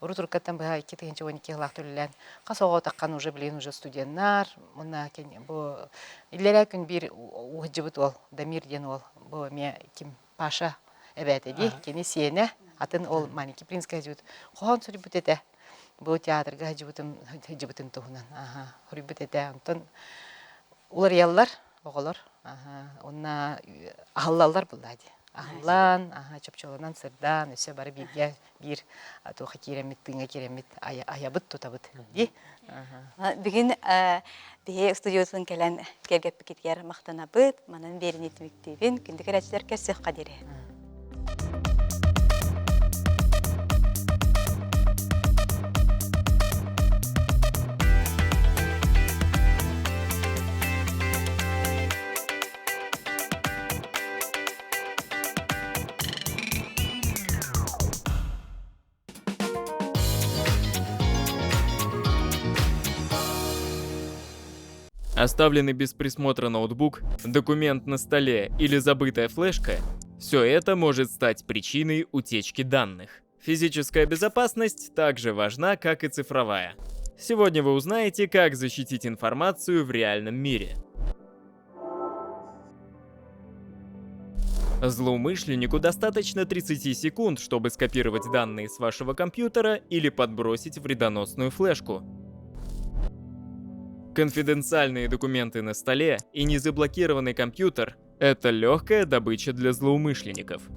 урут уруккаттан быһа 2012 сылаах үлэлээн хас оҕо таххан уже билигин уже студеннар уонна бу иллэрээ күн биир уһдьыбыт уол Дамир диэн уол бу эмиэ ким Паша эбээтэ дии кини сиэнэ атын ол маленький принцка сылдьыбыт хоһоон суруйбут этэ бу театрга сылдьыбытым сылдьыбытын туһунан аха суруйбут этэ онтон уларыйаллар оҕолор уонна аһыллаллар буллаа дии аһыллан чопчуланан сырдаан өссө бары бииргэ биир туоха киирэммит тыыҥа киирэммит айабыт тутабыт дии Бүгүн биһи студиятын кэлэн киэргэппикитигэр махтанабыт манан биэрини түмүктүүбүн күндү көрөөччүлэр көрсүөххэ диэри Оставленный без присмотра ноутбук, документ на столе или забытая флешка – все это может стать причиной утечки данных. Физическая безопасность также важна, как и цифровая. Сегодня вы узнаете, как защитить информацию в реальном мире. Злоумышленнику достаточно 30 секунд, чтобы скопировать данные с вашего компьютера или подбросить вредоносную флешку. Конфиденциальные документы на столе и незаблокированный компьютер – это легкая добыча для злоумышленников.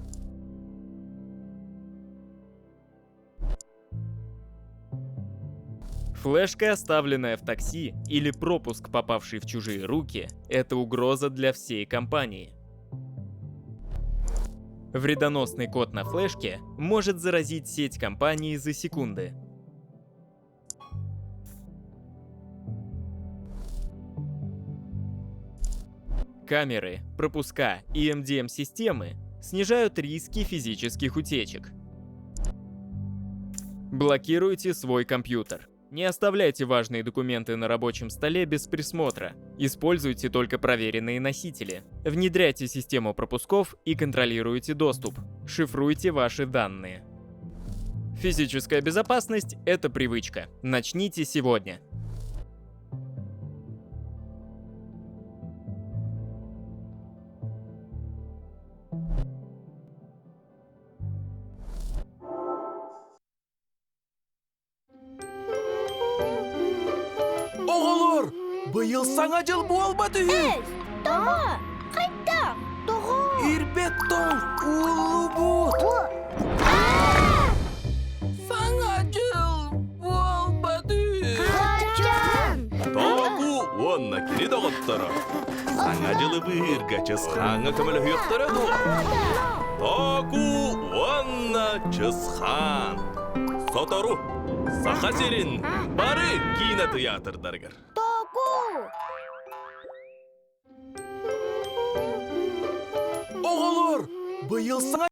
Флешка, оставленная в такси, или пропуск, попавший в чужие руки – это угроза для всей компании. Вредоносный код на флешке может заразить сеть компании за секунды. Камеры, пропуска и MDM-системы снижают риски физических утечек. Блокируйте свой компьютер. Не оставляйте важные документы на рабочем столе без присмотра. Используйте только проверенные носители. Внедряйте систему пропусков и контролируйте доступ. Шифруйте ваши данные. Физическая безопасность – это привычка. Начните сегодня. Оҕолор, быйыл Саҥа дьыл буолбат үһү! Тоҕо? Хайдах? Тоҕо? Ирбэт тоҥ ууллубут! Саҥа дьыл буолбат үһү! Хачан! Току уонна кини доҕотторо Саҥа дьылы быыһыырга Чысхааҥҥа көмөлөһүөхтэрэ дуо? Току уонна Чысхаан Сотору Саха сирин бары киинэтыйаатырдарыгар. Току! Оҕолор, быйыл саҥа